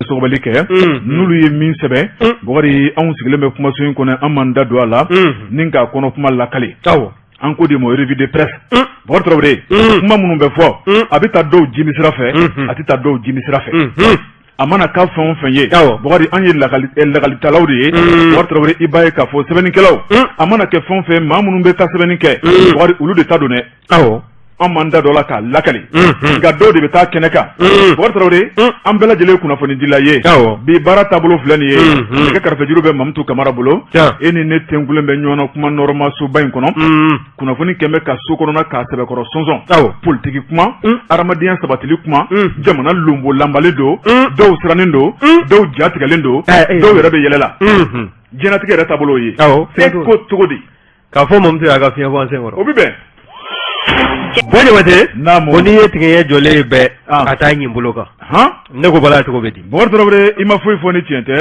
sɔgɔbɛli kɛ, n'olu ye min sɛbɛn, Bukari, anw sigilen bɛ kumaso in kɔnɔ, an m'an da don a la ni k'a kɔnɔ kuma lakale. An ko de ma revue de presse. Bukari Tarawele, kuma minnu bɛ fɔ, a bɛ taa dɔw jimi sira fɛ, a tɛ taa dɔw jimi sira fɛ. A mana k'a fɛn o fɛn ye, Bukari, an ye lakalitalaw de ye. Bukari Tarawele, i b'a ye k'a fɔ sɛbɛnnikɛlaw, a mana kɛ fɛn o fɛn, maa minnu bɛ taa sɛbɛnni kɛ, Bukari, olu de ta don dɛ. An m'an da dɔ la k'a lakali, nka dɔw de bɛ taa kɛnɛ kan. Bukari Tarawele, an bɛɛ lajɛlen ye kunnafonidila ye. Bi baara taabolo filɛ nin ye, nɛgɛ karafejuru bɛ Mamutu Kamara bolo. E ni ne tenkulen bɛ ɲɔgɔn na kuma nɔrɔma soba in kɔnɔ. Kunnafoni kɛmɛ ka so kɔnɔna k'a sɛbɛkɔrɔ sɔnsɔn, politiki kuma, adamadenya sabatili kuma, jamana lonbo lanbalen don, dɔw sirannen don, dɔw jatigɛlen don, dɔw yɛrɛ bɛ yɛlɛ la. Diɲɛlatigɛ yɛrɛ taabolo ye e ko cogo di? K'a fɔ Mamutu y'a ka fiɲɛ bɔ an sen kɔrɔ. O bɛ bɛn. Bɔ Jabate, ko n'i ye tigɛ ɲɛ jɔlen ye bɛɛ ka taa ɲin bolo kan. Ne ko bala cogo bɛ di? Bukari Tarawele, i ma foyi fɔ ni tiɲɛ tɛ.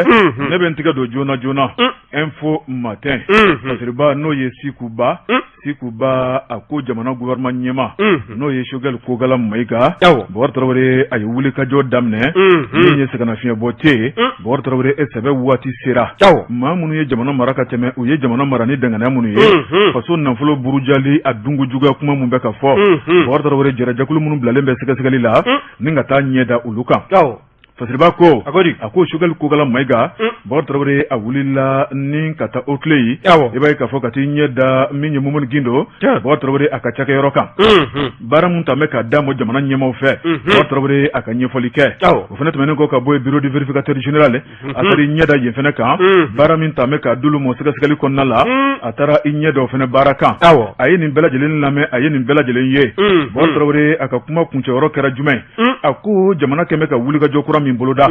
Ne bɛ n tɛgɛ don joona joona Info Matin. Fasiriba, n'o ye Siku Ba, Siku Ba, a ko jamana gouvernement ɲɛmaa, n'o ye Choguel Kokala Mayiga, Bukari Tarawele, a ye wulikajɔ daminɛ min ye sɛgɛnnafiɲɛbɔ tɛ yen. Bukari Tarawele, e sɛbɛ waati sera. Maa minnu ye jamana mara ka tɛmɛ, u ye jamana mara ni danganiya minnu ye, faso nafolo burujali, a dunko juguya kuma min bɛ ka fɔ, Bukari Tarawele, jɛrɛjɛkulu minnu bilalen bɛ sɛgɛsɛgɛli la ni ka taa ɲɛ da olu kan. Fasiriba ko a ko Choguel Kokala Mayiga, Bukari Tarawele, a wulila ni ka taa Okley. I b'a ye k'a fɔ ka t'i ɲɛ da min ye Mumuni Gindo, Bukari Tarawele, a ka cakɛyɔrɔ kan, baara min tun bɛ ka d'a ma jamana ɲɛmaaw fɛ, Bukari Tarawele, a ka ɲɛfɔli kɛ. O fana tɛmɛnen kɔ ka bɔ yen, bureau du vérificateur général, a taara i ɲɛ da yen fana kan, baara min tun bɛ ka d'olu ma sɛgɛsɛgɛli kɔnɔna la, a taara i ɲɛ da o fana baara kan. A ye nin bɛɛ lajɛlen lamɛn, a ye nin bɛɛ lajɛlen ye. Bukari Tarawele, a ka kuma kuncɛyɔrɔ kɛra jumɛn ye? A ko jamana kɛmɛ ka wulikajɔ kura min boloda,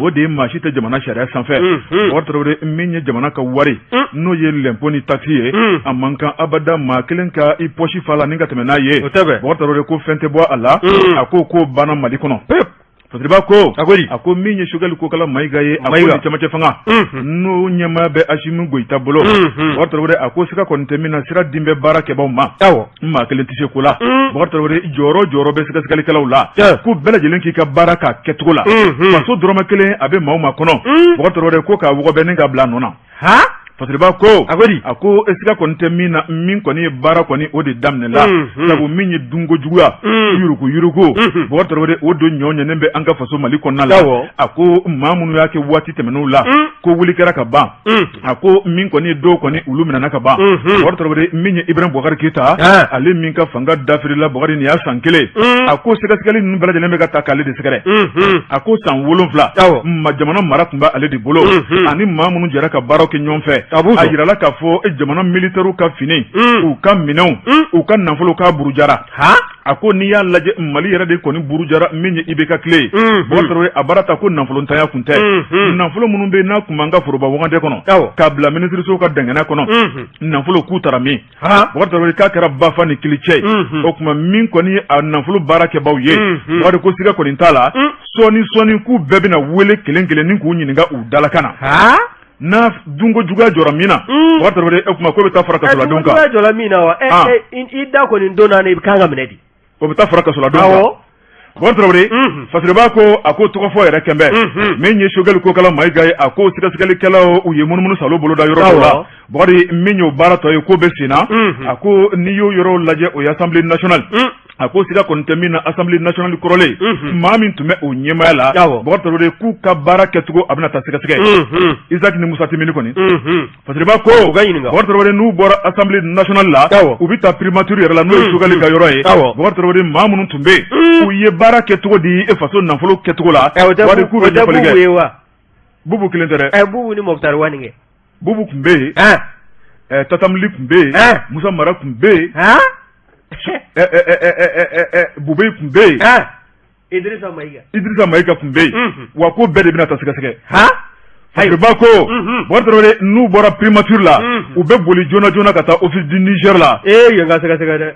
o de ye maa si tɛ jamana sariya sanfɛ. Bukari Tarawele, min ye jamana ka wari, n'o ye lɛnpo ni taxe ye, a man kan abada maa kelen ka i pɔsi fa la ni ka tɛmɛ n'a ye. Bukari Tarawele ko fɛn tɛ bɔ a la. A ko banna Mali kɔnɔ. Fasiriba ko a ko min ye Choguel Kokala Mayiga ye, a ko ni cɛmancɛ fanga n'o ɲɛmaa bɛ Asimi Goyita bolo, Bukari Tarawele, a ko siga kɔni tɛ min na, sira din bɛ baara kɛbaw ma, maa kelen tɛ se ko la. Bukari Tarawele, jɔyɔrɔ jɔyɔrɔ bɛ sɛgɛsɛgɛlikɛlaw la, k'u bɛɛ lajɛlen k'i ka baara k'a kɛcogo la. Faso dɔrɔmɛ kelen a bɛ maaw ma kɔnɔ, Bukari Tarawele ko k'a wɔgɔbɛ ka bila a nɔ na. Fasiriba ko a ko siga kɔni tɛ min na, min kɔni ye baara kɔni o de daminɛla, sabu min ye dunko juguya, yuruku yuruku, Bukari Tarawele, o don ɲɔ ɲɛnen bɛ an ka faso Mali kɔnɔna la. A ko maa minnu y'a kɛ waati tɛmɛnenw la, ko wuli kɛra ka ban. A ko min kɔni ye dɔw kɔni olu minɛna ka ban. Bukari Tarawele, min ye Ibrahim Bubakari Keyita, ale min ka fanga dafirila, Bukari, nin y'a san kelen. A ko sɛgɛsɛgɛli ninnu bɛɛ lajɛlen bɛ ka taa k'ale de sɛgɛrɛ. A ko san 7 ma jamana mara tun bɛ ale de bolo, ani maa minnu jɛra ka baaraw kɛ ɲɔgɔn fɛ. A jirala k'a fɔ jamana militairew ka fini, u ka minɛnw, u ka nafolo k'a burujara. A ko n'i y'a lajɛ, Mali yɛrɛ de kɔni burujara min ye IBK tile ye. Bukari Tarawele, a baara ta ko nafolontanya kun tɛ. Nafolo minnu bɛ n'a tun b'an ka foroba wagande kɔnɔ k'a bila minisiriso ka dangana kɔnɔ, nafolo k'u taara min? Bukari Tarawele, k'a kɛra bafa ni kilicɛ ye. O tuma min kɔni a nafolo baarakɛbaw ye, Bukari ko siga kɔni t'a la, sɔɔni sɔɔni k'u bɛɛ bɛna wele kelen kelen ni k'u ɲininka u dalakan na. N'a dunko juguya jɔra min na, Bukari Tarawele, o tuma k'o bɛ taa fara kasoladenw kan. Juguya jɔra min na wa, i da kɔni donna i bɛ kan ka minɛ di. O bɛ taa fara kasoladenw kan. Bukari Tarawele, Fasiriba ko a ko tɔgɔfɔ yɛrɛ kɛnbɛ min ye Choguel Kokala Mayiga ye. A ko sɛgɛsɛgɛlikɛlaw, u ye munumunu salo boloda yɔrɔ dɔw la. Bukari, min y'o baara tɔ ye, k'o bɛ sen na. A ko n'i y'o yɔrɔw lajɛ, o ye Assemblée nationale. A ko siga kɔni tɛ min na, Assemblée nationale kɔrɔlen, maa min tun bɛ o ɲɛmaaya la, Bukari Tarawele, k'u ka baara kɛcogo a bɛna taa sɛgɛsɛgɛ, Isaac ni Musa Timini kɔni. Fasiriba ko Bukari Tarawele, n'u bɔra Assemblée nationale la, u bɛ taa primature yɛrɛ la, n'o ye Choguel ka yɔrɔ ye. Bukari Tarawele, maa minnu tun bɛ yen, u ye baara kɛ cogo di e faso nafolo kɛcogo la? Bukari k'u bɛ ɲɛfɔli kɛ. Bubu kelen tɛ dɛ. Bubu ni Moctar Ouane kɛ. Bubu tun bɛ yen, Tatam Ly tun bɛ yen, Musa Mara tun bɛ yen, Bubɛyi tun bɛ yen, Idrissa Mayiga, Idrissa Mayiga tun bɛ yen. Wa ko bɛɛ de bɛna taa sɛgɛsɛgɛ. Fasiriba ko Bukari Tarawele, n'u bɔra primature la, u bɛ boli joona joona ka taa Office du Niger la. Ee, yen ka sɛgɛsɛgɛ dɛ.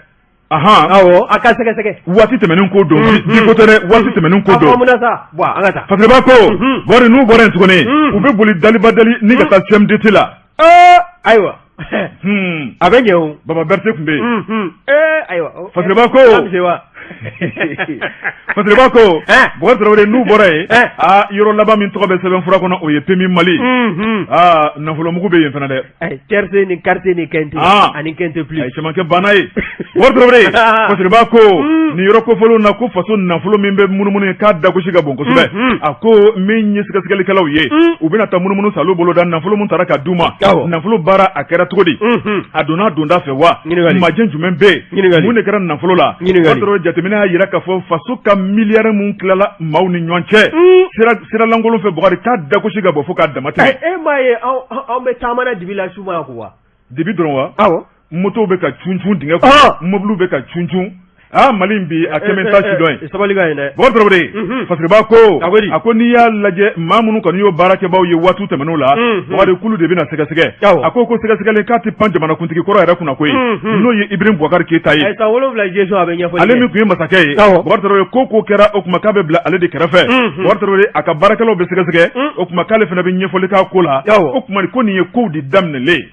Ahan. Awɔ, a ka sɛgɛsɛgɛ. Waati tɛmɛnen ko don, diko tɛ dɛ, waati tɛmɛnen ko don. A faamuna sa, bon an ka taa. Fasiriba ko Bukari, n'u bɔra yen tuguni, u bɛ boli dalibadali ni ka taa CMDT la. Ayiwa, a bɛ ɲɛ o. Baba Berete tun bɛ yen. Ayiwa. Fasiriba ko wa. Fasiriba ko Bukari Tarawele n'u bɔra yen aa yɔrɔ laban min tɔgɔ bɛ sɛbɛnfura kɔnɔ o ye PMU Mali aa nafolomugu bɛ yen fana dɛ tiercé ni quarté ni quinté ani quinté plus a ye caman kɛ banna ye Bukari Tarawele Fasiriba ko nin yɔrɔ kofɔlenw na ko faso nafolo min bɛ munumunu ye k'a dagosi ka bon kosɛbɛ a ko min ye sɛgɛsɛgɛlikɛlaw ye u bɛna taa munumunu salo boloda nafolo min taara ka d'u ma nafolo baara a kɛra cogo di a donna donda fɛ wa majɛ jumɛn bɛ yen mun de kɛra nafolo la Tarawele jateminɛ y'a jira k'a fɔ faso ka miliyari min tilala maaw ni ɲɔgɔn cɛ sira lankolon fɛ Bukari k'a dagosi ka bon fo k'a dama tɛmɛ e m'a ye anw bɛ taama na dibi la su ma ko wa dibi dɔrɔn wa awɔ motow bɛ ka cuncun dingɛ kɔnɔ mobiliw bɛ ka cuncun aa Mali in bi a kɛmɛ ta si dɔn ye sabali ka ɲi dɛ Bukari Tarawele Fasiriba ko a ko n'i y'a lajɛ maa minnu kɔni y'o baarakɛbaw ye waati tɛmɛnenw la Bukari k'olu de bɛna sɛgɛsɛgɛ a ko ko sɛgɛsɛgɛli k'a tɛ pan jamanakuntigi kɔrɔ yɛrɛ kunna koyi n'o ye Ibrahim Boubacar Keita ye san 7 gestion a bɛ ɲɛfɔli ale min tun ye masakɛ ye Bukari Tarawele ko ko kɛra o tuma k'a bɛ bila ale de kɛrɛfɛ Bukari Tarawele a ka baarakɛlaw bɛ sɛgɛsɛgɛ o tuma k'ale fana bɛ ɲɛfɔli k'a ko la o tuma ko nin ye kow de daminɛlen ye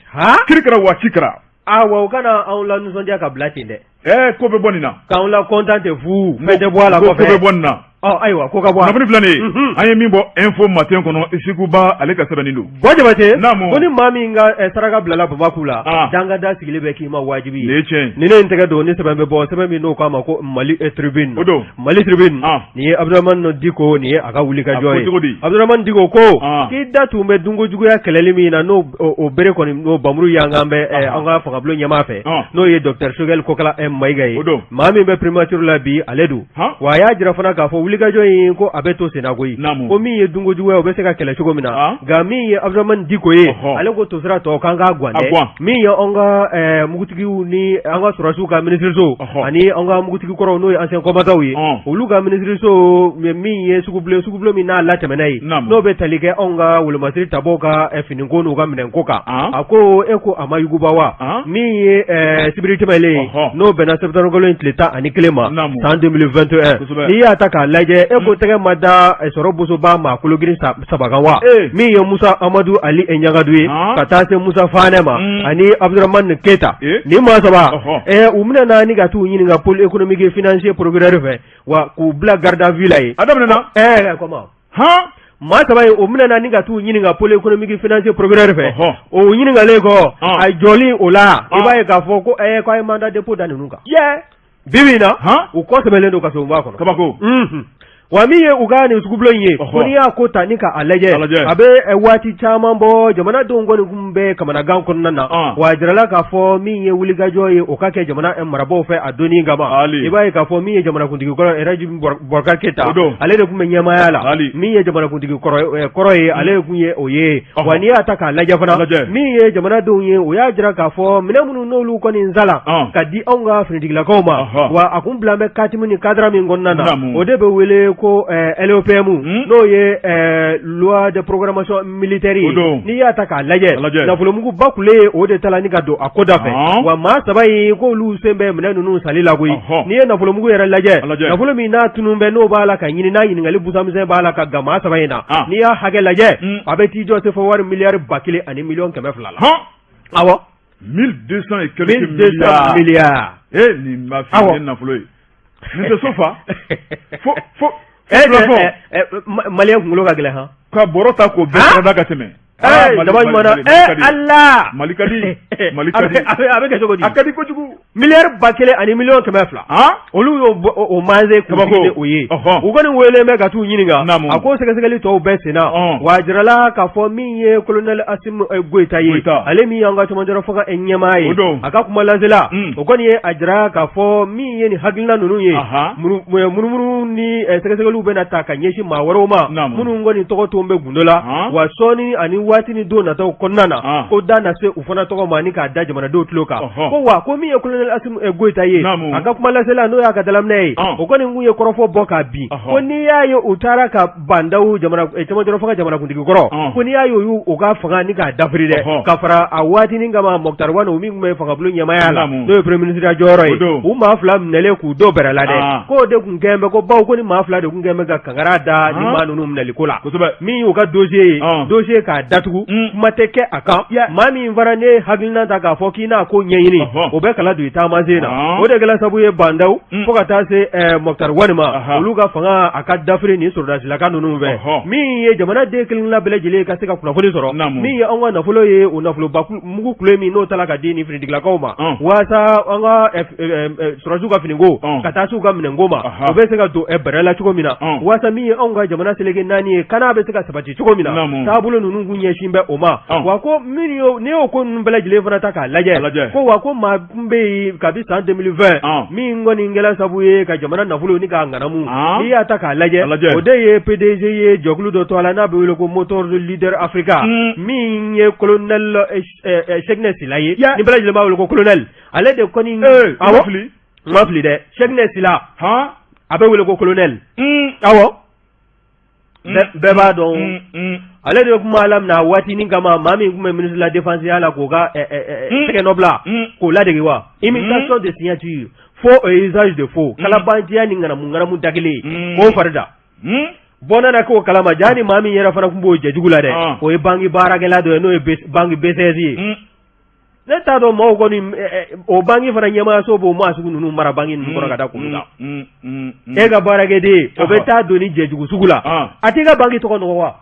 kiri kɛra wa ci kɛra Awa u kana anw lanisɔndiya ka bila ten dɛ ɛɛ ko bɛ bɔ nin na k'anw la content ten fu fɛn tɛ bɔ a la ko bɛ bɔ nin na ayiwa ko ka bɔ kunnafoni filɛ nin ye an ye min bɔ Info Matin kɔnɔ Isikuba ale ka sɛbɛnni don Buwa Jabate ko ni maa min ka saraka bilala Bamakɔ la dangada sigili bɛ k'i ma wajibi ye tiɲɛ ni ne ye n tɛgɛ don ni sɛbɛn bɛ bɔ sɛbɛn min n'o k'a ma ko Mali Tribune o don Mali Tribune nin ye Abdramane Diko nin ye a ka wulikajɔ ye Abdramane Diko ko k'i da tun bɛ dunkojuguya kɛlɛli min na n'o o bere kɔni n'o bamuru yankan bɛ an ka fangabulon ɲɛmaa fɛ n'o ye docteur Choguel Kokala Mayiga ye maa min bɛ primature la bi ale don wa a y'a jira fana k'a fɔ wulikajɔ in ko a bɛ to senna koyi ko min ye dunkojuguya o bɛ se ka kɛlɛ cogo min na nka min ye Abdramane Diko ye ale ko tosira tɔ k'an k'a gwan dɛ min ye an ka mugutigiw ni an ka sɔrɔdasiw ka minisiriso ani an ka mugutigi kɔrɔw n'o ye anciens combattants ye olu ka minisiriso min ye sugubilen min n'a latɛmɛna ye n'o bɛ tali kɛ anw ka wolomasiri tabaw ka finiko n'u ka minɛnko kan a ko e ko a ma yuguba wa min ye sibiri tɛmɛlen ye n'o bɛnna septembre kalo in tile 11 ma san 2021 n'i y'a ta k'a lajɛ e ko tɛgɛ ma da sɔrɔ bosoba maa kologirin saba kan wa min ye Musa Amadu Ali Ɲagadu ye ka taa se Musa Fanɛ ma ani Abdramane Keyita nin maa saba u minɛna ni ka t'u ɲininka pôle économique financier procureur fɛ wa k'u bila garde à vue la yen a daminɛna comment maa saba in u minɛna ni ka t'u ɲininka pôle économique financier procureur fɛ o ɲininkalen kɔ a jɔlen o la i b'a ye k'a fɔ ko k'a ye mandat dépôt da ninnu kan bi bi in na u kɔ sɛmɛlen don kasobonba kɔnɔ kabako wa min ye u ka nin sugubulon in ye ko n'i y'a ko ta ni k'a lajɛ a bɛ waati caman bɔ jamanadenw kɔni tun bɛ kamanagan kɔnɔna na wa a jirala k'a fɔ min ye wulikajɔ ye o ka kɛ jamana marabaaw fɛ a donni kama i b'a ye k'a fɔ min ye jamanakuntigi kɔrɔ Elhaji Boubacar Keita ale de tun bɛ ɲɛmaaya la min ye jamanakuntigi kɔrɔ ye ale tun ye o ye wa n'i y'a ta k'a lajɛ fana min ye jamanadenw ye o y'a jira k'a fɔ minɛn minnu n'olu kɔni sanna ka di anw ka finitigilakaw ma wa a kun bila bɛ katimu ni cadre min kɔnɔna na o de bɛ wele ko LOPM n'o ye loi de programmation militaire ye n'i y'a ta k'a lajɛ nafolomuguba kule ye o de tala ni ka don a ko da fɛ wa maa saba in k'olu sen bɛ minɛn ninnu sanni la koyi n'i ye nafolomugu yɛrɛ lajɛ nafolo min n'a tunun bɛ n'o b'a la ka ɲini n'a ɲininkali busamisɛn b'a la ka gan maa saba in na n'i y'a hakɛ lajɛ a bɛ t'i jɔ sefa wari miliyari 1000 100 000 la awɔ 1200 et quelques milliards milliards eh nin ma fi ni nafolo ye nin tɛ so fa fo fo maliyɛn kunkolo ka gɛlɛn han ka bɔrɔ ta k'o bɛɛ da ka tɛmɛ daba ɲuman na Ala Mali ka di Mali ka di a bɛ kɛ cogo di a ka di kojugu miliyari 1000 100 000 000 olu y'o o maase kuntigi o ye u kɔni wele bɛ ka t'u ɲininka a ko sɛgɛsɛgɛli tɔw bɛɛ senna wa a jirala k'a fɔ min ye colonel Asimi Goyita ye ale min y'an ka cɛmancɛrɔ fanga ɲɛmaa ye a ka kuma lasela o kɔni ye a jira k'a fɔ min ye nin hakilina ninnu ye munumunu ni sɛgɛsɛgɛliw bɛna ta ka ɲɛsin maa wɛrɛw ma minnu kɔni tɔgɔ to bɛ gundo la wa sɔɔni ani waati ni don nataw kɔnɔna na ko da na se u fana tɔgɔ ma ni k'a da jamanadenw tulo kan ko wa ko min ye colonel Asimi Goyita ye a ka kuma lasela n'o y'a ka dalaminɛ ye o kɔni kun ye kɔrɔfɔ bɔ k'a bin ko n'i y'a ye u taara ka Ba Ndaw cɛmancɛrɔ fanga jamanakuntigi kɔrɔ ko n'i y'a ye u y'u ka fanga ni k'a dafiri dɛ ka fara a waatinin kama Moctar Ouane o min tun bɛ fangabulon ɲɛmaaya la n'o ye premier ministre jɔyɔrɔ ye u maa fila minɛlen k'u don bɛrɛ la dɛ k'o de tun kɛlen bɛ ko bawo ko ni maa fila de tun kɛlen bɛ ka kankari da ni maa ninnu minɛli ko la min y'u ka dossier ye dossier k'a datugu kuma tɛ kɛ a kan maa min fana ne hakilina ta k'a fɔ k'i n'a ko ɲɛɲini o bɛ kala don i taamasen na, o de kɛla sabu ye Bah N'Daw fo ka taa se Moctar Ouane ma, olu ka fanga a ka dafiri nin sɔrɔdasilaka ninnu fɛ. Min ye jamanaden kelenkelenna bɛɛ lajɛlen ka se ka kunnafoni sɔrɔ, min ye anw ka nafolo ye, o nafoloba mugu kule min n'o tala ka di nin finitigilakaw ma walasa an ka sɔrɔdasiw ka finiko ka taa se u ka minɛnko ma, o bɛ se ka don bɛrɛ la cogo min na, walasa min ye anw ka jamana seleke naani ye, kana bɛ se ka sabati cogo min na, taabolo ninnu kun ɲɛsin bɛ o ma. Wa ko minnu n'i y'o ko ninnu bɛɛ lajɛlen fana ta k'a lajɛ, ko wa ko maa kun bɛ yen kabi san 2020 min kɔni kɛla sabu ye ka jamana nafolo ni k'a ŋanamu, n'i y'a ta k'a lajɛ, o de ye PDG ye jɛkulu dɔ tɔgɔ la n'a bɛ wele ko Motor Leader Africa, min ye colonel Cheickna Sila ye, ni bɛɛ lajɛlen b'a wele ko colonel. Ale de kɔni, awɔ, n ma fili dɛ, Cheickna Sila, a bɛ wele ko colonel, awɔ. Bɛɛ b'a dɔn ale de tun b'a laminɛ a waatinin kama, maa min tun bɛ ministre de la défense ya la, k'o ka tɛgɛ nɔ bila k'o ladege wa imitation de signature, faux et usage de faux, kalabanciya ni ŋanamu ŋanamu da kelen k'o fari da. Bɔn nana k'o kalama jaa ni maa min yɛrɛ fana tun b'o jɛjugu la dɛ, o ye banque baarakɛla dɔ ye, n'o ye banque BCS ye. Ne t'a dɔn maaw kɔni, o banque fana ɲɛmaayaso b'o maa sugu ninnu mara banque ninnu kɔnɔ ka da kun kan. E ka baarakɛden, o bɛ taa don ni jɛjugu sugu la, a t'i ka banque tɔgɔ nɔgɔ wa?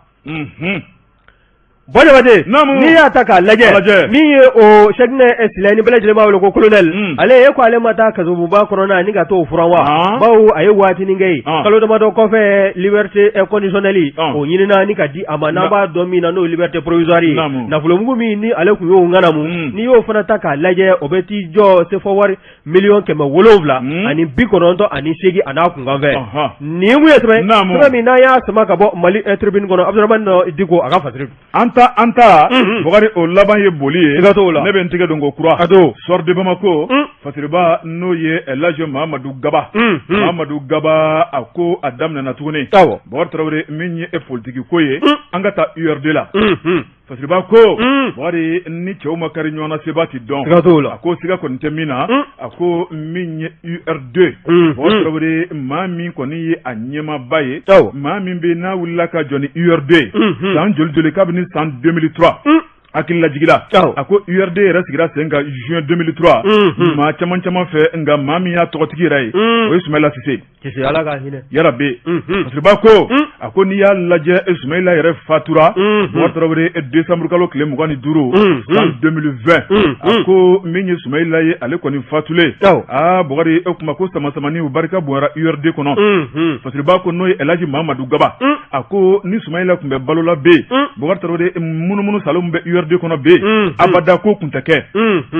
Bɔn Jabate, n'i y'a ta k'a lajɛ, min ye o Cheickna Sila ni bɛɛ lajɛlen b'a wele ko colonel, ale e ko ale ma taa kasobonba kɔnɔna ni ka t'o furan wa? Bawo a ye waatinin kɛ yen, kalo damadɔ kɔfɛ, liberté conditionnelle o ɲinina ni ka di a ma, n'an b'a dɔn min na n'o ye liberté provisoire ye. Nafolomugu min ni ale tun y'o ŋanamu, n'i y'o fana ta k'a lajɛ, o bɛ t'i jɔ CFA wari 798,000 a n'a kunkanfɛn. Nin kun ye sɛbɛn sɛbɛn min n'an y'a sama ka bɔ Mali Tribune kɔnɔ. Abdramane Diko a ka fasiri. An ta an ta Bukari, o laban ye boli ye. I ka t'o la. Ne bɛ n tɛgɛ don ko kura. A don. Soir de Bamako, Fasiriba n'o ye Elhaji Mahamadu Gaba. Mahamadu Gaba a ko a daminɛna tuguni. Bukari Tarawele, min ye politiki ko ye, an ka taa URD la. Fasiriba ko Bukari, ni cɛw ma kari ɲɔgɔn na, seba tɛ dɔn. Siga t'o la. A ko siga kɔni tɛ min na, a ko min ye URD, Bukari Tarawele, maa min kɔni ye a ɲɛmaaba ye, maa min bɛ n'a wulila ka jɔ ni URD san joli joli, kabini san 2003, hakililajigi la, a ko URD yɛrɛ sigira sen kan juin 2003 maa caman caman fɛ, nka maa min y'a tɔgɔtigi yɛrɛ ye, o ye Sumayila Sise. Sise, Ala ka hinɛ. Yarabi. Fasiriba ko, a ko n'i y'a lajɛ, Sumayila yɛrɛ fatura, Bukari Tarawele, décembre kalo tile 25 san 2020. A ko min ye Sumayila ye, ale kɔni fatulen. Aa Bukari, o kuma ko samasamani o barika bonyara URD kɔnɔ. Fasiriba ko n'o ye Elhaji Mahamadu Gaba, a ko ni Sumayila tun bɛ balo la bɛ yen, Bukari Tarawele, munumunu salo min bɛ URD kɔnɔ bɛ yen, abada ko tun tɛ kɛ.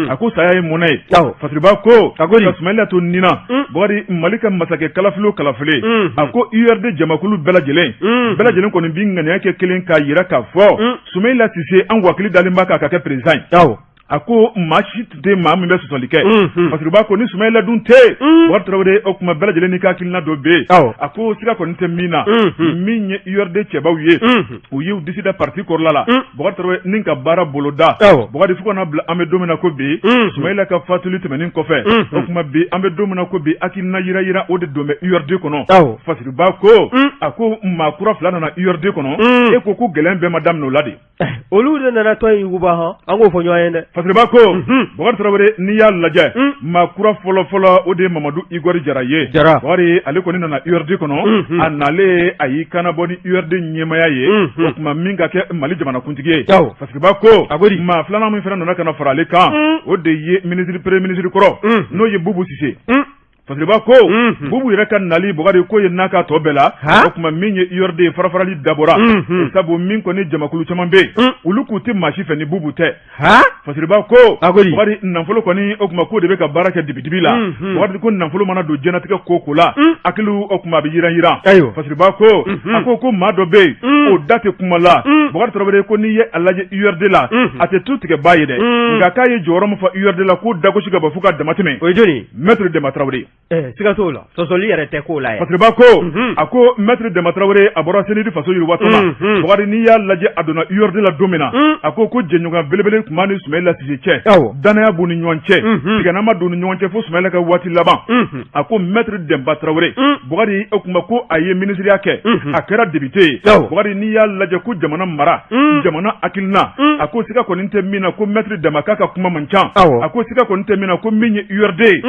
A ko saya ye mɔnɛ ye. Fasiriba ko ka Sumayila to nin na, Bukari, Mali ka masakɛ kalafili o kalafili, a ko URD jamakulu bɛɛ lajɛlen bɛɛ lajɛlen kɔni bi ŋaniya kɛ kelen k'a jira k'a fɔ Sumayila Sise, an wakili dalen b'a kan ka kɛ président ye. A ko maa si tun tɛ maa min bɛ sɔsɔli kɛ. Fasiriba ko ni Sumayila dun tɛ yen, Bukari Tarawele, o kuma bɛɛ lajɛlen n'i ka hakilina dɔ bɛ yen. A ko siga kɔni tɛ min na, min ye URD cɛbaw ye, u y'u disi da parti kɔrɔla la, Bukari Tarawele, ni ka baara boloda. Bukari, fo ka na bila an bɛ don min na ko bi, Sumayila ka fatuli tɛmɛnen kɔfɛ, o kuma bi an bɛ don min na ko bi, hakilina yira yira o de don bɛ URD kɔnɔ. Fasiriba ko, a ko maa kura fila nana URD kɔnɔ. E ko ko gɛlɛn bɛɛ ma daminɛ o la de? Olu de nana tɔn in yuguba hɔn, an k'o fɔ ɲɔgɔn ye dɛ. Fasiriba ko, Bukari Tarawele, n'i y'a lajɛ, maa kura fɔlɔ fɔlɔ, o de ye Mamadu Igɔri Jara ye. Jara. Bukari, ale kɔni nana URD kɔnɔ. A nalen, a y'i kanabɔ ni URD ɲɛmaaya ye, o tuma min ka kɛ Mali jamanakuntigi ye. Fasiriba ko maa filanan min fana nana ka na fara ale kan, o de ye ministre premier ministre kɔrɔ, n'o ye Bubu Sise. Fasiriba ko Bubu yɛrɛ ka nali, Bukari, ko ye n'a ka tɔ bɛɛ la, o tuma min ye URD ye, farafarali dabɔra, sabu min kɔni jamakulu caman bɛ yen, olu k'u tɛ maa si fɛ ni Bubu tɛ. Fasiriba ko, Bukari, nafolo kɔni, o tuma k'o de bɛ ka baara kɛ dibidibi la. Bukari ko nafolo mana don diɲɛnatigɛ ko ko la, hakili, o tuma a bɛ yiran yiran. Fasiriba ko, a ko maa dɔ bɛ yen, o da tɛ kuma la. Bukari Tarawele ko n'i ye a lajɛ URD la, a tɛ tu tigɛ ba ye dɛ, nka k'a ye jɔyɔrɔ min fa URD la, k'o dagosi ka bɔ fo ka damatɛmɛ. O ye jɔni? Maître Demba Tarawele. Siga t'o la, sɔsɔli yɛrɛ tɛ k'o la. Fasiriba ko, a ko Maître Demba Tarawele, a bɔra CNID faso yiriwa tɔn na. Bukari, n'i y'a lajɛ, a donna URD la don min na, a ko jɛɲɔgɔnya belebele tun b'a ni Sumayila Sise cɛ, danaya b'u ni ɲɔgɔn cɛ, tigɛnna ma don ni ɲɔgɔn cɛ fo Sumayila ka waati laban. A ko Maître Demba Tarawele, Bukari, o tuma ko a ye minisiriya kɛ, a kɛra député ye. Bukari, n'i y'a lajɛ ko jamana mara mara jamana hakilina a ko siga kɔni tɛ min na ko maître Dɛnba k'a ka kuma man ca a ko siga kɔni tɛ min na ko min ye URD ye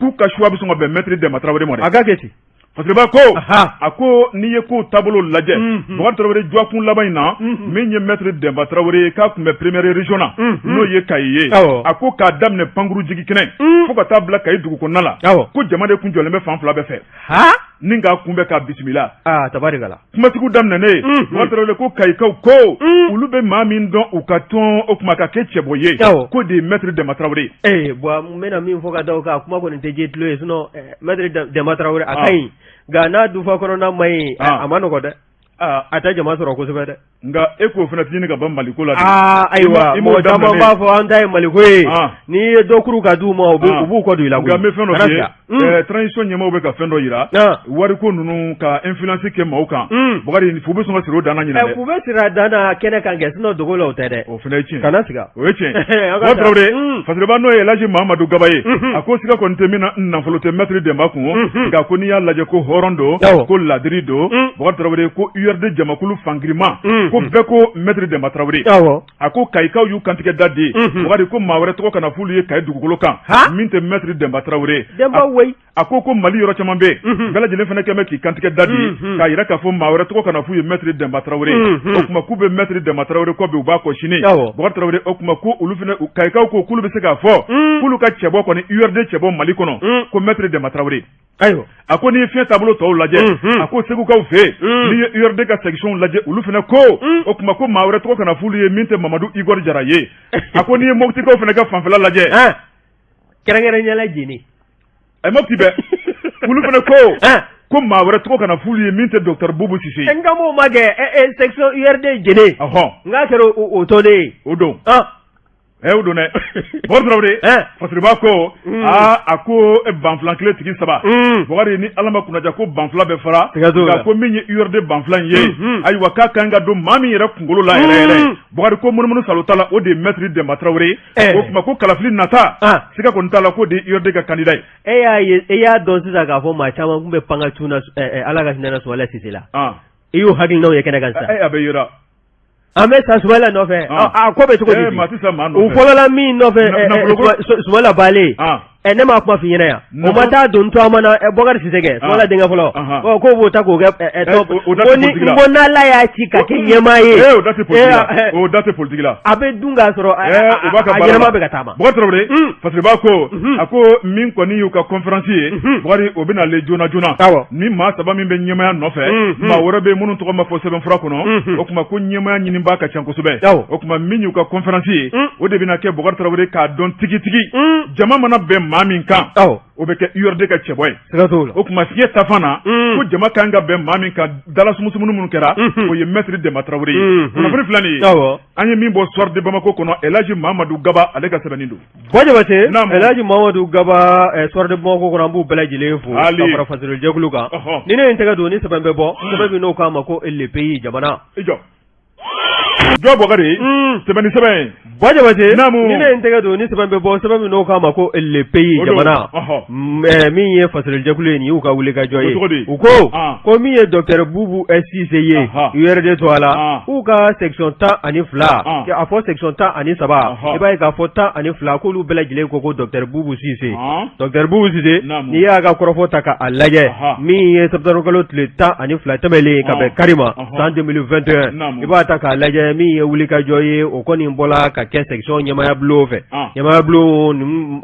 k'u ka choix bɛ sɔn ka bɛn maître Dɛnba Tarawele ma dɛ. A ka kɛ ten. Fasiriba ko a ko n'i ye kow taabolo lajɛ Bubakari Tarawele dɔgɔkun laban in na min ye maître Dɛnba Tarawele ye k'a tun bɛ première région na n'o ye Kayi ye a ko k'a daminɛ pankuru jigi kɛnɛ fo ka taa bila Kayi dugu kɔnɔna la ko jama de tun jɔlen bɛ fan fila bɛɛ fɛ ni k'a kunbɛn k'a bisimila tabarikala kumatigiw daminɛnen Bubakari Tarawele ko Kayikaw ko olu bɛ maa min dɔn u ka tɔn o tuma ka kɛ cɛbɔ ye k'o de ye maître Dɛnba Tarawele ye bon n bɛna min fɔ ka da o kan kuma kɔni tɛ diya tulo ye sinon maître Dɛnba Tarawele a ka ɲi nka n'a dufa kɔnɔna man ɲi a ma nɔgɔ dɛ a tɛ jama sɔrɔ kosɛbɛ dɛ nka e k'o fana tɛ ɲini ka ban Maliko la aa ayiwa mɔgɔ caman b'a fɔ an ta ye Maliko ye n'i ye dɔ kuru ka d'u ma u b'u kɔ don i la nka n bɛ fɛn dɔ f'i ye transition ɲɛmaaw bɛ ka fɛn dɔ jira wariko ninnu ka influence kɛ maaw kan Bakari fu bɛ sɔn ka siri o dan na ɲinan dɛ fu bɛ siri a dan na kɛnɛ kan kɛ sinon dogo la o tɛ dɛ o fana ye tiɲɛ kana siga o ye tiɲɛ Bubakari Tarawele Fasiriba n'o ye Elhaji Mahamadu Gaba ye a ko siga kɔni tɛ min na nafolo tɛ maître Dɛnba kun nka ko n'i y'a lajɛ ko hɔrɔn don ko ladiri don Bubakari Tarawele ko URD jamakulu fangirima ko bɛɛ ko maître Dɛnba Tarawele a ko Kayikaw y'u kantigɛ da de Bubakari ko maa wɛrɛ tɔgɔ kana f'olu ye Kayi dugukolo kan min tɛ maître Dɛnba Tarawele a ko ko Mali yɔrɔ caman bɛ yen bɛɛ lajɛlen fana kɛlen bɛ k'i kantigɛ da di k'a jira k'a fɔ maa wɛrɛ tɔgɔ kana f'u ye maître Dɛnba Tarawele o tuma k'u bɛ maître Dɛnba Tarawele kɔ bi u b'a kɔ sini Bubakari Tarawele o tuma ko olu fana Kayikaw ko k'olu bɛ se k'a fɔ k'olu ka cɛbɔ kɔni URD cɛbɔ Mali kɔnɔ ko maître Dɛnba Tarawele ayiwa a ko n'i ye fiɲɛ taabolo tɔw lajɛ a ko Segukaw fɛ yen n'i ye URD ka section lajɛ olu fana ko o tuma ko maa wɛrɛ tɔgɔ kana f'olu ye min tɛ Mamadu Igor Jara ye a ko n'i ye Moptikaw fana ka fanfɛla lajɛ kɛrɛnkɛrɛnnenya la Jene ɛ Mopti bɛɛ olu fana ko ko maa wɛrɛ tɔgɔ kana f'olu ye min tɛ docteur Bubu Sise ye n ka m'o ma kɛ section URD Jene ɔhɔn n k'a kɛra o tɔnden ye o don ɛ o don dɛ Bubakari Tarawele Fasiriba ko aa a ko banfula kelen tigi saba Bubakari ni Ala ma kunnaja ko banfula bɛ fara nka ko min ye URD banfula in ye ayiwa k'a kan ka don maa min yɛrɛ kunkolo la yɛrɛ yɛrɛ Bubakari ko munumunu salo t'a la o de ye maître Dɛnba Tarawele o tuma ko kalafili nata siga kɔni t'a la k'o de ye URD ka candidat ye e y'a ye e y'a dɔn sisan k'a fɔ maa caman tun bɛ panga cun na Ala ka hinɛ na Sumayila Sise la i y'o hakilinaw ye kɛnɛ kan sisan a bɛ yira an bɛ sa Sumayila nɔfɛ a ko bɛ cogo di maa tɛ sa maa nɔfɛ u fɔlɔla min nɔfɛ Sumayila Bale ɛ ne m'a kuma f'i ɲɛna yan o ma taa don tɔgɔma na Bɔkari Sise kɛ Sumayila denkɛ fɔlɔ k'o b'o ta k'o kɛ ko ni n ko n'Ala y'a ci ka kɛ ɲɛmaa ye o da tɛ politique la o da tɛ politique la a bɛ dun k'a sɔrɔ a ɲɛnama bɛ ka taama Bɔkari Tarawele Fasiriba ko a ko min kɔni y'u ka conférence ye Bɔkari o bɛ nalen joona joona ni maa saba min bɛ ɲɛmaaya nɔfɛ maa wɛrɛ bɛ minnu tɔgɔ ma fɔ sɛbɛnfura kɔnɔ o tuma ko ɲɛmaaya ɲinibaa ka ca kosɛbɛ o tuma min y'u ka conférence ye o de bɛna kɛ Bɔkari Tarawele k'a dɔn tigitigi jama mana bɛn maa min kan o bɛ kɛ URD ka cɛbɔ ye o tuma fiɲɛ tafan na ko jama kan ka bɛn maa min kan dala sumusumuni minnu kɛra o ye maître Dɛnba Tarawele ye kunnafoni filɛ nin ye an ye min bɔ Soir de Bamako kɔnɔ Elhaji Mamadu Gaba ale ka sɛbɛnni don Buwa Jabate Elhaji Mamadu Gaba Soir de Bamako kɔnɔ an b'u bɛɛ lajɛlen fo ka fara fasiri jɛkulu kan ni ne ye n tɛgɛ don ni sɛbɛn bɛ bɔ sɛbɛn min n'o k'a ma ko Le Pays jamana i jɔ jɔ Bɔkari sɛbɛn ni sɛbɛn Buwa Jabate ni ne ye n tɛgɛ don ni sɛbɛn bɛ bɔ sɛbɛn min n'o k'a ma ko Le Pays jamana min ye fasirijɛkulu ye nin y'u ka wulikajɔ ye u ko ko min ye docteur Bubu Sise ye URD tɔgɔ la k'u ka section 12 a fɔ section 13 i b'a ye k'a fɔ 12 k'olu bɛɛ lajɛlen ko ko docteur Bubu Sise docteur Bubu Sise n'i y'a ka kɔrɔfɔ ta k'a lajɛ min ye septembre kalo tile 12 tɛmɛnen ka bɛn kari ma san 2021 i b'a ta k'a lajɛ min ye wulikajɔ ye o kɔni bɔla ka kɛ section ɲɛmaaya bulon fɛ ɲɛmaaya bulon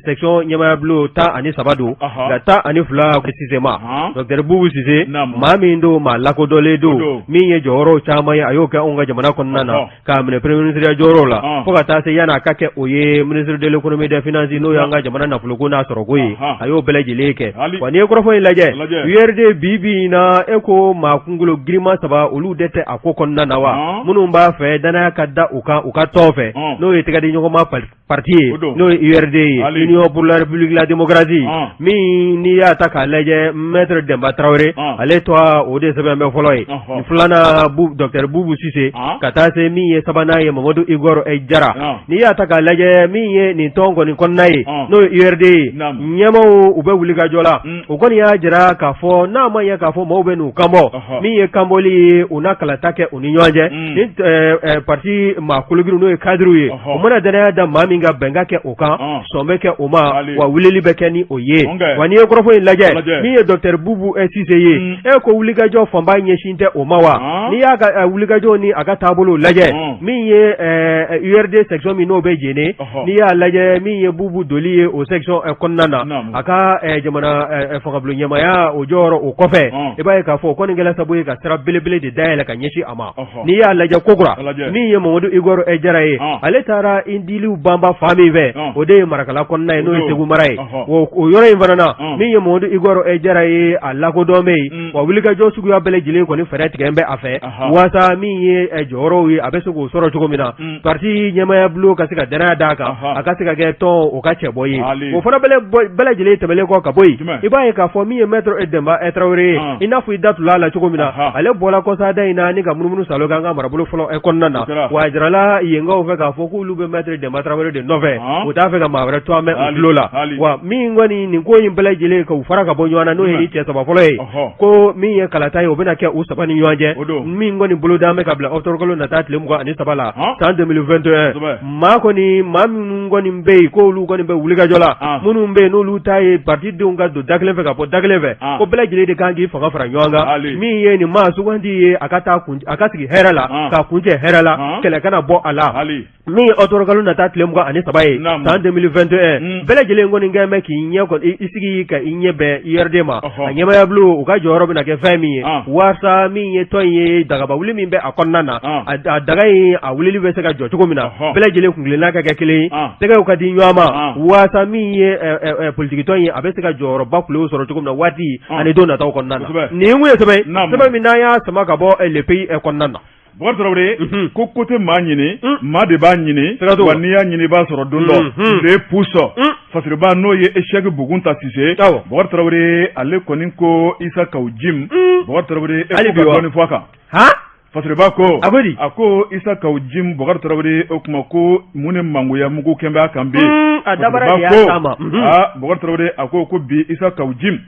section ɲɛmaaya bulon 13 don nka 12 Sise ma docteur Bubu Sise maa min don maa lakodɔnlen don min ye jɔyɔrɔw caman ye a y'o kɛ anw ka jamana kɔnɔna na k'a minɛ premier ministre jɔyɔrɔ la fo ka taa se yanni a ka kɛ o ye ministre de l'économie des finances n'o y'an ka jamana nafoloko n'a sɔrɔko ye a y'o bɛɛ lajɛlen kɛ wa n'i ye kɔrɔfɔ in lajɛ URD bi bi in na e ko maa kunkolo girinma saba olu de tɛ a ko kɔnɔna na wa minnu b'a fɛ danaya ka da u kan u ka tɔn fɛ n'o ye tɛgɛdiɲɔgɔnma parti ye n'o ye URD ye, Union pour la République la démocratie, min n'i y'a ta k'a lajɛ, maître Demba Tarawele, ale tɔgɔ o de sɛbɛn bɛ fɔlɔ ye, filanan docteur Bubu Sise, ka taa se min ye sabanan ye, Mamadu Igor Jara. N'i y'a ta k'a lajɛ, min ye nin tɔn kɔni kɔnɔna ye, n'o ye URD ye, ɲɛmaaw u bɛ wulikajɔ la. U kɔni y'a jira k'a fɔ n'a ma ɲɛ k'a fɔ maaw bɛ n'u kanbɔ, min ye kanbɔli ye, u na kalata kɛ u ni ɲɔgɔn cɛ. Ni parti maa kologirinw, n'o ye cadrew ye, u mana danaya da maa min kan, bɛnkan kɛ o kan, sɔn bɛ kɛ o ma, wa wulili bɛ kɛ ni o ye. Wa n'i ye kɔrɔfɔ in lajɛ, min ye docteur Bubu Sise ye, e ko wulikajɔ fanba ɲɛsin tɛ o ma wa? N'i y'a ka wulikajɔ ni a ka taabolo lajɛ, min ye URD section min n'o bɛ Jene, n'i y'a lajɛ, min ye Bubu doli ye o section kɔnɔna na, a ka jamana fangabulon ɲɛmaaya o jɔyɔrɔ o kɔfɛ, i b'a ye k'a fɔ o kɔni kɛla sababu ye ka sira belebele de dayɛlɛ ka ɲɛsin a ma. N'i y'a lajɛ kokura, min ye Mamadu Igor Jara ye, ale taara i diliw banba fan min fɛ, o de ye Marakala kɔnɔna ye, n'o ye Segu mara ye. O yɔrɔ in fana na, min ye Mamadu Igor Jara ye, a lakodɔn bɛ yen, wa wulikajɔ suguya bɛɛ lajɛlen kɔni fɛɛrɛ tigɛ bɛ a fɛ, waasa min ye jɔyɔrɔw ye, a bɛ se k'o sɔrɔ cogo min na, parti ɲɛmaaya bulon ka se ka danaya d'a kan, a ka se ka kɛ tɔn o ka cɛbɔ ye. O fana bɛɛ lajɛlen tɛmɛnen kɔ ka bɔ yen, i b'a ye k'a fɔ min ye maître Demba Tarawele ye, i n'a fɔ i da tula la cogo min na, ale bɔra kɔsada in na ni ka munumunu salo kɛ an ka marabolo fɔlɔ kɔnɔna na. Wa a jirala yenkaw fɛ k'a fɔ k'olu bɛ maître Demba Tarawele de nɔfɛ, u t'a fɛ ka maa wɛrɛ tɔgɔ mɛn u tulo la. Wa min kɔni nin ko in bɛɛ lajɛlen ka u fara ka bɔ ɲɔgɔn na, n'o ye ni cɛ saba fɔlɔ ye, ko min ye kalata ye, o bɛna kɛ u saba ni ɲɔgɔn cɛ, min kɔni boloda bɛ ka bila octobre kalo nata tile 23 la, san 2021. Maa kɔni, maa minnu kɔni bɛ yen k'olu kɔni bɛ wulikajɔ la, minnu bɛ yen n'olu ta ye parti denw ka don da kelen fɛ ka bɔ da kelen fɛ, ko bɛɛ lajɛlen de kan k'i fanga fara ɲɔgɔn kan, min ye nin maa sugandi ye, a ka taa a ka sigi hɛrɛ la, ka kuncɛ hɛrɛ la, kɛlɛ kana bɔ a la. Min ye octobre kalo nata tile 23 ye, san 2021, bɛɛ lajɛlen kɔni kɛlen bɛ k'i ɲɛ i sigi ka i ɲɛ bɛn URD ma, a ɲɛmaaya bulon, u ka jɔyɔrɔ bɛna kɛ fɛn min ye, waasa min ye tɔn in ye, dagaba wuli min bɛ a kɔnɔna na, a daga in a wulili bɛ se ka jɔ cogo min na, bɛɛ lajɛlen kuntilenna ka kɛ kelen ye, tɛgɛw ka di ɲɔgɔn ma, waasa min ye politikitɔn ye, a bɛ se ka jɔyɔrɔba kulew sɔrɔ cogo min na waati ani don nataw kɔnɔna na. Nin kun ye sɛbɛn min n'an y'a sama ka bɔ Le Pays kɔnɔna na. Bukari Tarawele ko ko tɛ maa ɲini, maa de b'a ɲini, wa n'i y'a ɲini i b'a sɔrɔ don dɔ. Le Pouce, Fasiriba n'o ye Sɛki Bugunta Sise, Bukari Tarawele ale kɔni ko Isa Kawu Jim, Bukari Tarawele e ko ka dɔɔnin fɔ a kan. Fasiriba ko a ko Isa Kawu Jim, Bukari Tarawele, o tuma ko mun ni mangoya mugu kɛn bɛ a kan bi? A dabara de y'a s'a ma. Bukari Tarawele a ko bi Isa Kawu Jim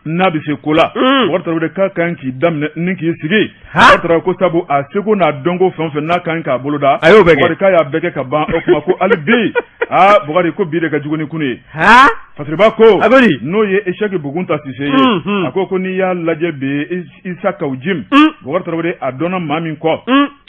n'a bɛ se ko la, Bukari Tarawele k'a kan k'i daminɛ ni k'i sigi. Bukari Tarawele ko sabu a seko n'a dɔnko fɛn o fɛn n'a kan k'a boloda, a y'o bɛɛ kɛ. Bukari k'a y'a bɛɛ kɛ ka ban. O tuma ko hali bi, aa Bukari ko bi de ka jugu ni kunu ye. Fasiriba ko n'o ye Sɛki Bugunta Sise ye, a ko n'i y'a lajɛ bi, Isa Kawu Jim, Bukari Tarawele a dɔnna maa min kɔ,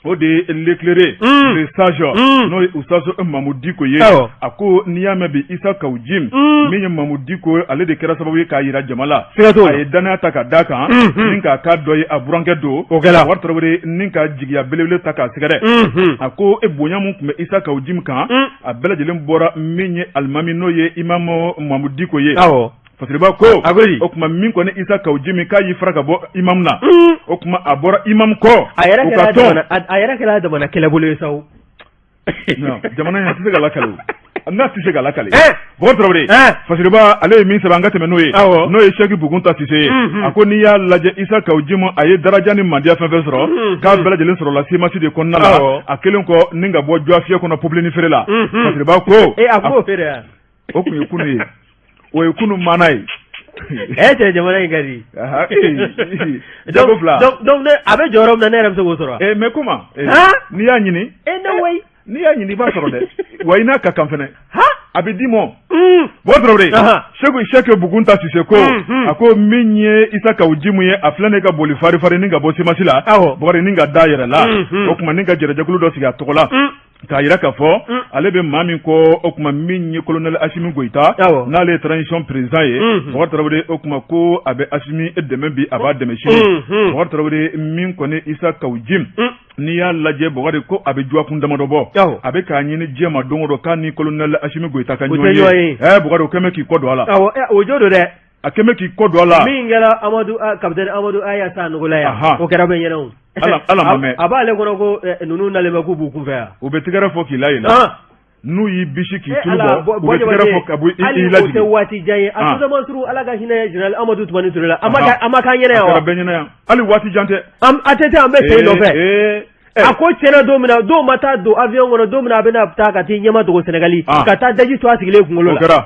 o de ye l'éclairé, le sage, n'o ye Ustaz Mamu Diko ye. A ko n'i y'a mɛn bi Isa Kawu Jim, min ye Mamu Diko ye, ale de kɛra sababu ye k'a jira jama la, a ye danaya ta ka d'a kan ni k'a k'a dɔ ye, a burankɛ don. O kɛra. Bukari Tarawele ni ka jigiya belebele ta k'a sɛgɛrɛ, a ko e bonya min tun bɛ Isa Kawu Jim kan, a bɛɛ lajɛlen bɔra min ye alimami, n'o ye imamu Mamu Diko ye. Fasiriba ko a ko di? O tuma min kɔni Isa Kawu Jim k'a y'i fara ka bɔ imamu na, o tuma a bɔra imamu kɔ. A yɛrɛ kɛra jamana, a yɛrɛ kɛra jamana kɛlɛbolo ye sa o. Non, jamana in a tɛ se ka lakale o, n'a tɛ se ka lakale. Bukari Tarawele, Fasiriba ale ye min sɛbɛn, an ka tɛmɛ n'o ye, n'o ye Sɛki Bugunta Sise ye. A ko n'i y'a lajɛ, Isa Kawu Jim a ye daraja ni mandiya fɛn fɛn sɔrɔ, k'a bɛɛ lajɛlen sɔrɔla CMAS de kɔnɔna la, a kɛlen kɔ ni ka bɔ Jɔfiyɛ kɔnɔ popilenni feere la. Fasiriba ko a b'o feere wa? O tun ye kunu ye, o ye kunu maana ye. Ɛ cɛ, jamana in ka di. Jago fila. Donc a bɛ jɔyɔrɔ min na, ne yɛrɛ bɛ se k'o sɔrɔ. Mais comment? N'i y'a ɲini. Ne wayi. N'i y'a ɲini i b'a sɔrɔ dɛ, wa i n'a ka kan fɛnɛ. A bɛ d'i ma. Bukari Tarawele, Sɛki Bugunta Sise ko a ko min ye Isa Kawu Jim ye, a filɛ ne ka boli fari fari ni ka bɔ CMAS la, Bukari, ni ka da yɛrɛ la, o tuma ni ka jɛrɛjɛkulu dɔ sigi a tɔgɔ la, k'a jira k'a fɔ ale bɛ maa min kɔ, o tuma min ye colonel Asimi Goyita, n'ale ye transition président ye. Bukari Tarawele, o tuma ko a bɛ Asimi dɛmɛ bi, a b'a dɛmɛ sini. Bukari Tarawele, min kɔni Isa Kawu Jim, n'i y'a lajɛ, Bukari ko a bɛ dɔgɔkun damadɔ bɔ, a bɛ k'a ɲini diɲɛ ma don o don k'a ni colonel Asimi Goyita ka ɲɔgɔn ye. Bukari, o kɛlen bɛ k'i kɔ don a la. O jo don dɛ. A kɛlen bɛ k'i kɔ don a la. Min kɛra Amadu, capitaine Amadu Aya Sanogo la yan, o kɛra bɛ ɲɛna o. Ala ma mɛn. A b'ale kɔnɔ ko ninnu nalen bɛ k'u b'u kunfɛ yan. U bɛ tɛgɛrɛ fɔ k'i layɛlɛ. N'u y'i bisi k'i tulu bɔ, u bɛ tɛgɛrɛ fɔ ka bɔ i lajigin. Hali o tɛ waati jan ye, a sodaman suru, Ala ka hinɛ général Amadu Tumani Ture la, a ma k'an ɲɛna yan wa? A kɛra bɛɛ ɲɛna yan, hali waati jan tɛ. A tɛ an bɛ sen nɔfɛ. A ko tiɲɛna don min na, dɔw ma taa don avion kɔnɔ don min na, a bɛna taa ka t'i ɲɛma dogo Sɛnɛgali, ka taa daji tu a sigilen kunkolo la. O kɛra.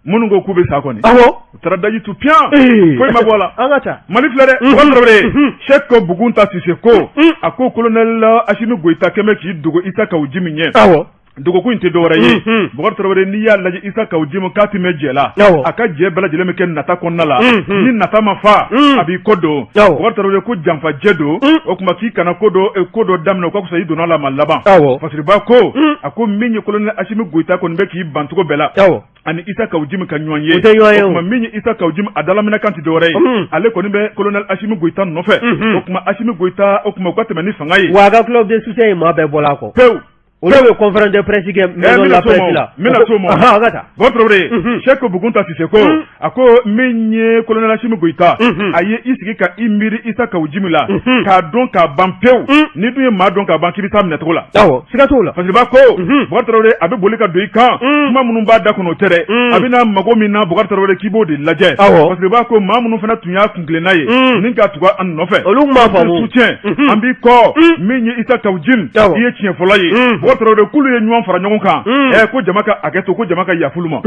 Minnu ko k'u bɛ sa kɔni, awɔ, u taara daji tu piyan, foyi ma bɔ a la. An ka taa. Mali filɛ dɛ, Bubakari Tarawele, Sɛki Bugunta Sise ko, a ko colonel Asimi Goyita kɛmɛ k'i dogo Isa Kawu Jimi ɲɛ. Awɔ. Dogokun in tɛ dɔwɛrɛ ye, Bubakari Tarawele, n'i y'a lajɛ Isa Kawu Jimi k'a tɛ mɛn jɛ la, a ka jɛ bɛɛ lajɛlen bɛ kɛ nata kɔnɔna la, ni nata ma fa a b'i kɔ don. Bubakari Tarawele ko janfajɛ don, o tuma k'i kana ko dɔ daminɛ o ka fisa i donna la ma laban. Fasiriba ko, a ko min ye colonel Asimi Goyita kɔni bɛ k'i ban cogo bɛɛ la ani Isa Kawu Jimi ka ɲɔgɔn ye, o tɛ ɲɔgɔn ye. O tuma min ye Isa Kawu Jimi a dalaminɛ kan tɛ dɔwɛrɛ ye, ale kɔni bɛ colonel Asimi Goyita nɔfɛ. O tuma Asimi Goyita, o tuma u ka tɛmɛ ni fanga ye. Wa a ka club de soutien in maa bɛɛ bɔla a kɔ pewu. Olu bɛ conférence de presse kɛ maison de la presse la. N bɛna s'o ma. An ka taa. Bubakari Tarawele, Sɛki Bugunta Sise ko, a ko min ye colonel Asimi Goyita, a ye i sigi ka i miiri Isa Kawu Jimi la k'a dɔn k'a ban pewu. N'i dun ye maa dɔn k'a ban, k'i bɛ taa minɛcogo la. Awɔ, siga t'o la. Fasiriba ko, Bubakari Tarawele, a bɛ boli ka don i kan, kuma minnu b'a da kɔnɔ o tɛ dɛ, a bɛna mago min na, Bubakari Tarawele, k'i b'o de lajɛ. Fasiriba ko maa minnu fana tun y'a kuntilenna ye ni ka tugu a nɔfɛ, olu tun b'a faamu. Soutien, an b'i kɔ. Min ye Isa Kawu Jimi, i ye tiɲɛfɔla ye. Bubakari Tarawele, k'olu ye ɲɔgɔn fara ɲɔgɔn kan, ko jama ka hakɛ to, ko jama ka yaf'olu ma,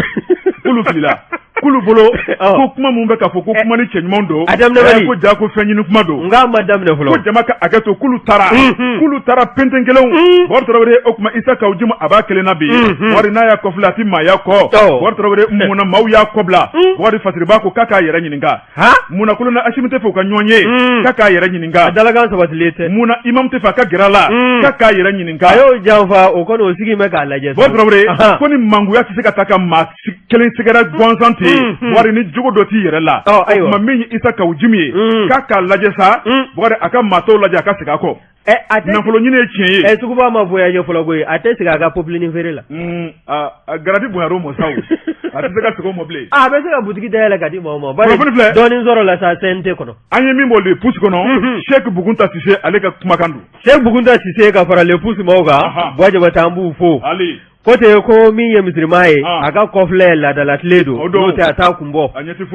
k'olu filila, k'olu bolo ko kuma min bɛ k'a fɔ ko kuma ni cɛ ɲuman don, a daminɛ ko ja ko fɛn ɲini kuma don, nka a ma daminɛ fɔlɔ. Ko jama ka hakɛ to, k'olu taara, k'olu taara penten kelenw. Bubakari Tarawele, o tuma Isa Kawu Jimi a b'a kelen na bi, Bubakari, n'a y'a kɔfilɛ a ti maa y'a kɔ. Bubakari Tarawele, mun na maaw y'a kɔ bila? Bubakari, Fasiriba ko k'a k'a yɛrɛ ɲininka. Mun na colonel Asimi tɛ fɛ u ka ɲɔgɔn ye? K'a k'a yɛrɛ ɲininka. A dalakan sabatilen tɛ. Mun na imam tɛ fɛ a ka gɛrɛ a la? K'a k'a yɛrɛ ɲininka. A y'o janfa, o kɔni o sigi bɛ k'a lajɛ. Bubakari Tarawele, ko ni mangoya tɛ se ka taa ka maa kelen sɛgɛrɛ gansan ten, Bubakari, ni jogo dɔ t'i yɛrɛ la. Ayiwa. O tuma min ye Isa Kawu Jimi ye, k'a k'a lajɛ sa, Bubakari, a ka maa tɔw lajɛ, a ka segin a kɔ. A tɛ nafolo ɲini ye tiɲɛ ye. Suguba ma voyage fɔlɔ koyi, a tɛ segin a ka popilenin feere la. A garadi bonyara o ma sa, a tɛ se ka segin o ma bilen. A bɛ se ka butigi dayɛlɛ ka di maaw ma. Kunnafoni filɛ. Dɔɔnin sɔrɔ la sa CNT kɔnɔ. An ye min bɔ Le Pouce kɔnɔ, Sɛki Bugunta Sise ale ka kumakan don. Sɛki Bugunta Sise ka fara Le Pouce maaw kan, Buwa Jabate, an b'u fo. Ko ten ko min ye misirima ye, a ka kɔfilɛ laadalatile don, n'o tɛ a t'a kun bɔ.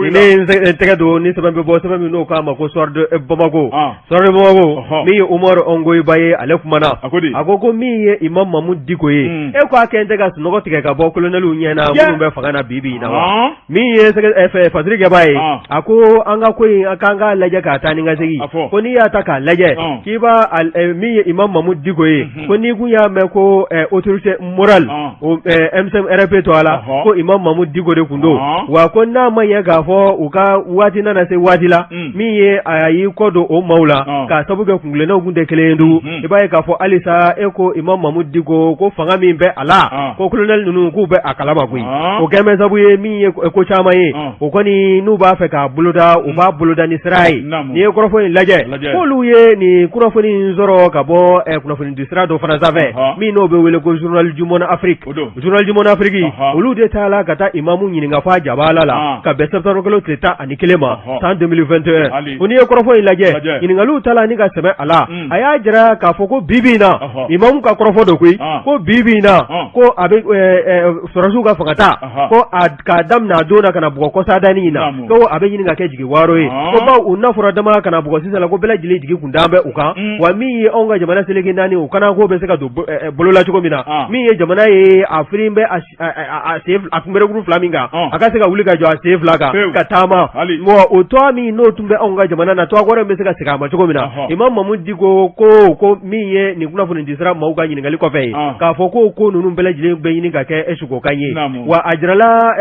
Ne ye n tɛgɛ don ni sɛbɛn bɛ bɔ, sɛbɛn min n'o k'a ma ko Soir de Bamako, Soir de Bamako, min ye Umaru Ongoyiba ye, ale kumana, a ko ko min ye Imam Mamudu Diko ye, e ko a kɛn tɛ ka sunɔgɔ tigɛ ka bɔ kolonɛliw ɲɛ na minnu bɛ fanga na bi bi in na wa? Min ye fasirikɛbaa ye, a ko an ka ko in k'an k'a lajɛ k'a taa ni ka segin, ko n'i y'a ta k'a lajɛ k'i b'a min ye Imam Mamudu Diko ye, ko n'i kun y'a mɛn ko autorité morale o M5 RFP tɔgɔ la, ko Imam Mamudu Diko de tun don. Wa ko n'a ma ɲɛ k'a fɔ u ka waati nana se waati la min ye a y'i kɔ don o maaw la k'a sabu kɛ kuntilennaw kun tɛ kelen ye tugun, i b'a ye k'a fɔ halisa e ko Imam Mamudu Diko ko fanga min bɛ a la, ko colonel ninnu k'u bɛ a kalama koyi. O kɛlen bɛ sabu ye min ye ko caman ye, o kɔni n'u b'a fɛ k'a boloda, u b'a boloda ni sira ye. N'i ye kɔrɔfɔ in lajɛ, k'olu ye nin kunnafoni in sɔrɔ ka bɔ kunnafonidi sira dɔ fana sanfɛ min n'o bɛ wele ko Journal du Monde Afrique. Journal du Monde Afrique, olu de taara ka taa imamu ɲininka f'a jabala la ka bɛn septembre kalo tile 11 ma san 2021. Ko n'i ye kɔrɔfɔ in lajɛ, ɲininkaliw taara ni ka sɛmɛ a la, a y'a jira k'a fɔ ko bi bi in na, imamu ka kɔrɔfɔ don koyi, ko bi bi in na, ko a bɛ sɔrɔdasiw ka fanga ta, ko k'a daminɛ a don na ka na bugɔ kɔsadani in na, ko a bɛ ɲini ka kɛ jigi waaro ye, ko bawo u na fɔra dama ka na bugɔ sisan la, ko bɛɛ lajɛlen jigi kun dalen bɛ u kan. Wa min ye anw ka jamana seleke naani u kana ko bɛ se ka don bolo la cogo min na, min ye jamana ye a firin bɛ a sen a kunberekuru fila min kan, a ka se ka wuli ka jɔ a sen fila kan ka taama. O tɔgɔ min n'o tun bɛ anw ka jamana na, tɔgɔ kɔrɔ bɛ se ka segin a ma cogo min na. Imam Mamudu Diko ko min ye nin kunnafoni di sira maaw ka ɲininkali kɔfɛ ye k'a fɔ ko ko ninnu bɛɛ lajɛlen bɛ ɲini ka kɛ sukokan ye. Wa a jirala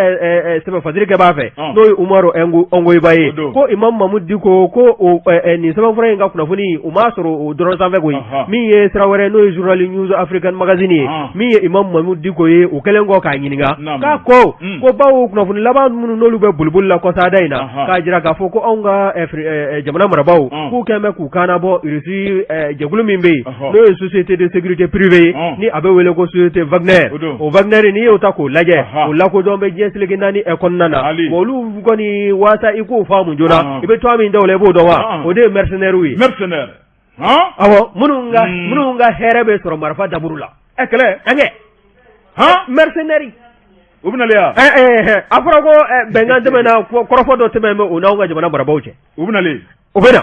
sɛbɛn fasirikɛbaa fɛ, n'o ye Umaru Ongoyiba ye, ko Imam Mamudu Diko ko nin sɛbɛnfura in ka kunnafoni u m'a sɔrɔ o dɔrɔn sanfɛ koyi, min ye sira wɛrɛ n'o ye journal News African Magazine ye, min ye Imam Mamudu Diko ye, u kɛlen kɔ k'a ɲininka k'a ko ko bawo kunnafoni laban minnu n'olu bɛ boliboli la kɔsada in na, k'a jira k'a fɔ ko anw ka jamana marabaaw k'u kɛlen bɛ k'u kan bɔ Russie jɛkulu min bɛ yen, n'o ye société de sécurité privée ye, ni a bɛ wele ko société Wagner. O Wagner, n'i y'o ta k'o lajɛ, o lakodɔn bɛ diɲɛ seleke naani kɔnɔna na. Olu kɔni, waasa i k'o faamu joona, i bɛ tɔgɔ min da o la, i b'o dɔn wa? O de ye mercenaires ye. Mercenaires. Awɔ, minnu ka hɛrɛ bɛ sɔrɔ marifa daburu la. Ɛ, kɛlɛ. An kɛ. Mercenaires. U bɛ nalen wa? A fɔra ko bɛnkan tɛmɛna, kɔrɔfɔ dɔ tɛmɛnen bɛ u n'anw ka jamana marabaaw cɛ. U bɛ nalen. U bɛ na.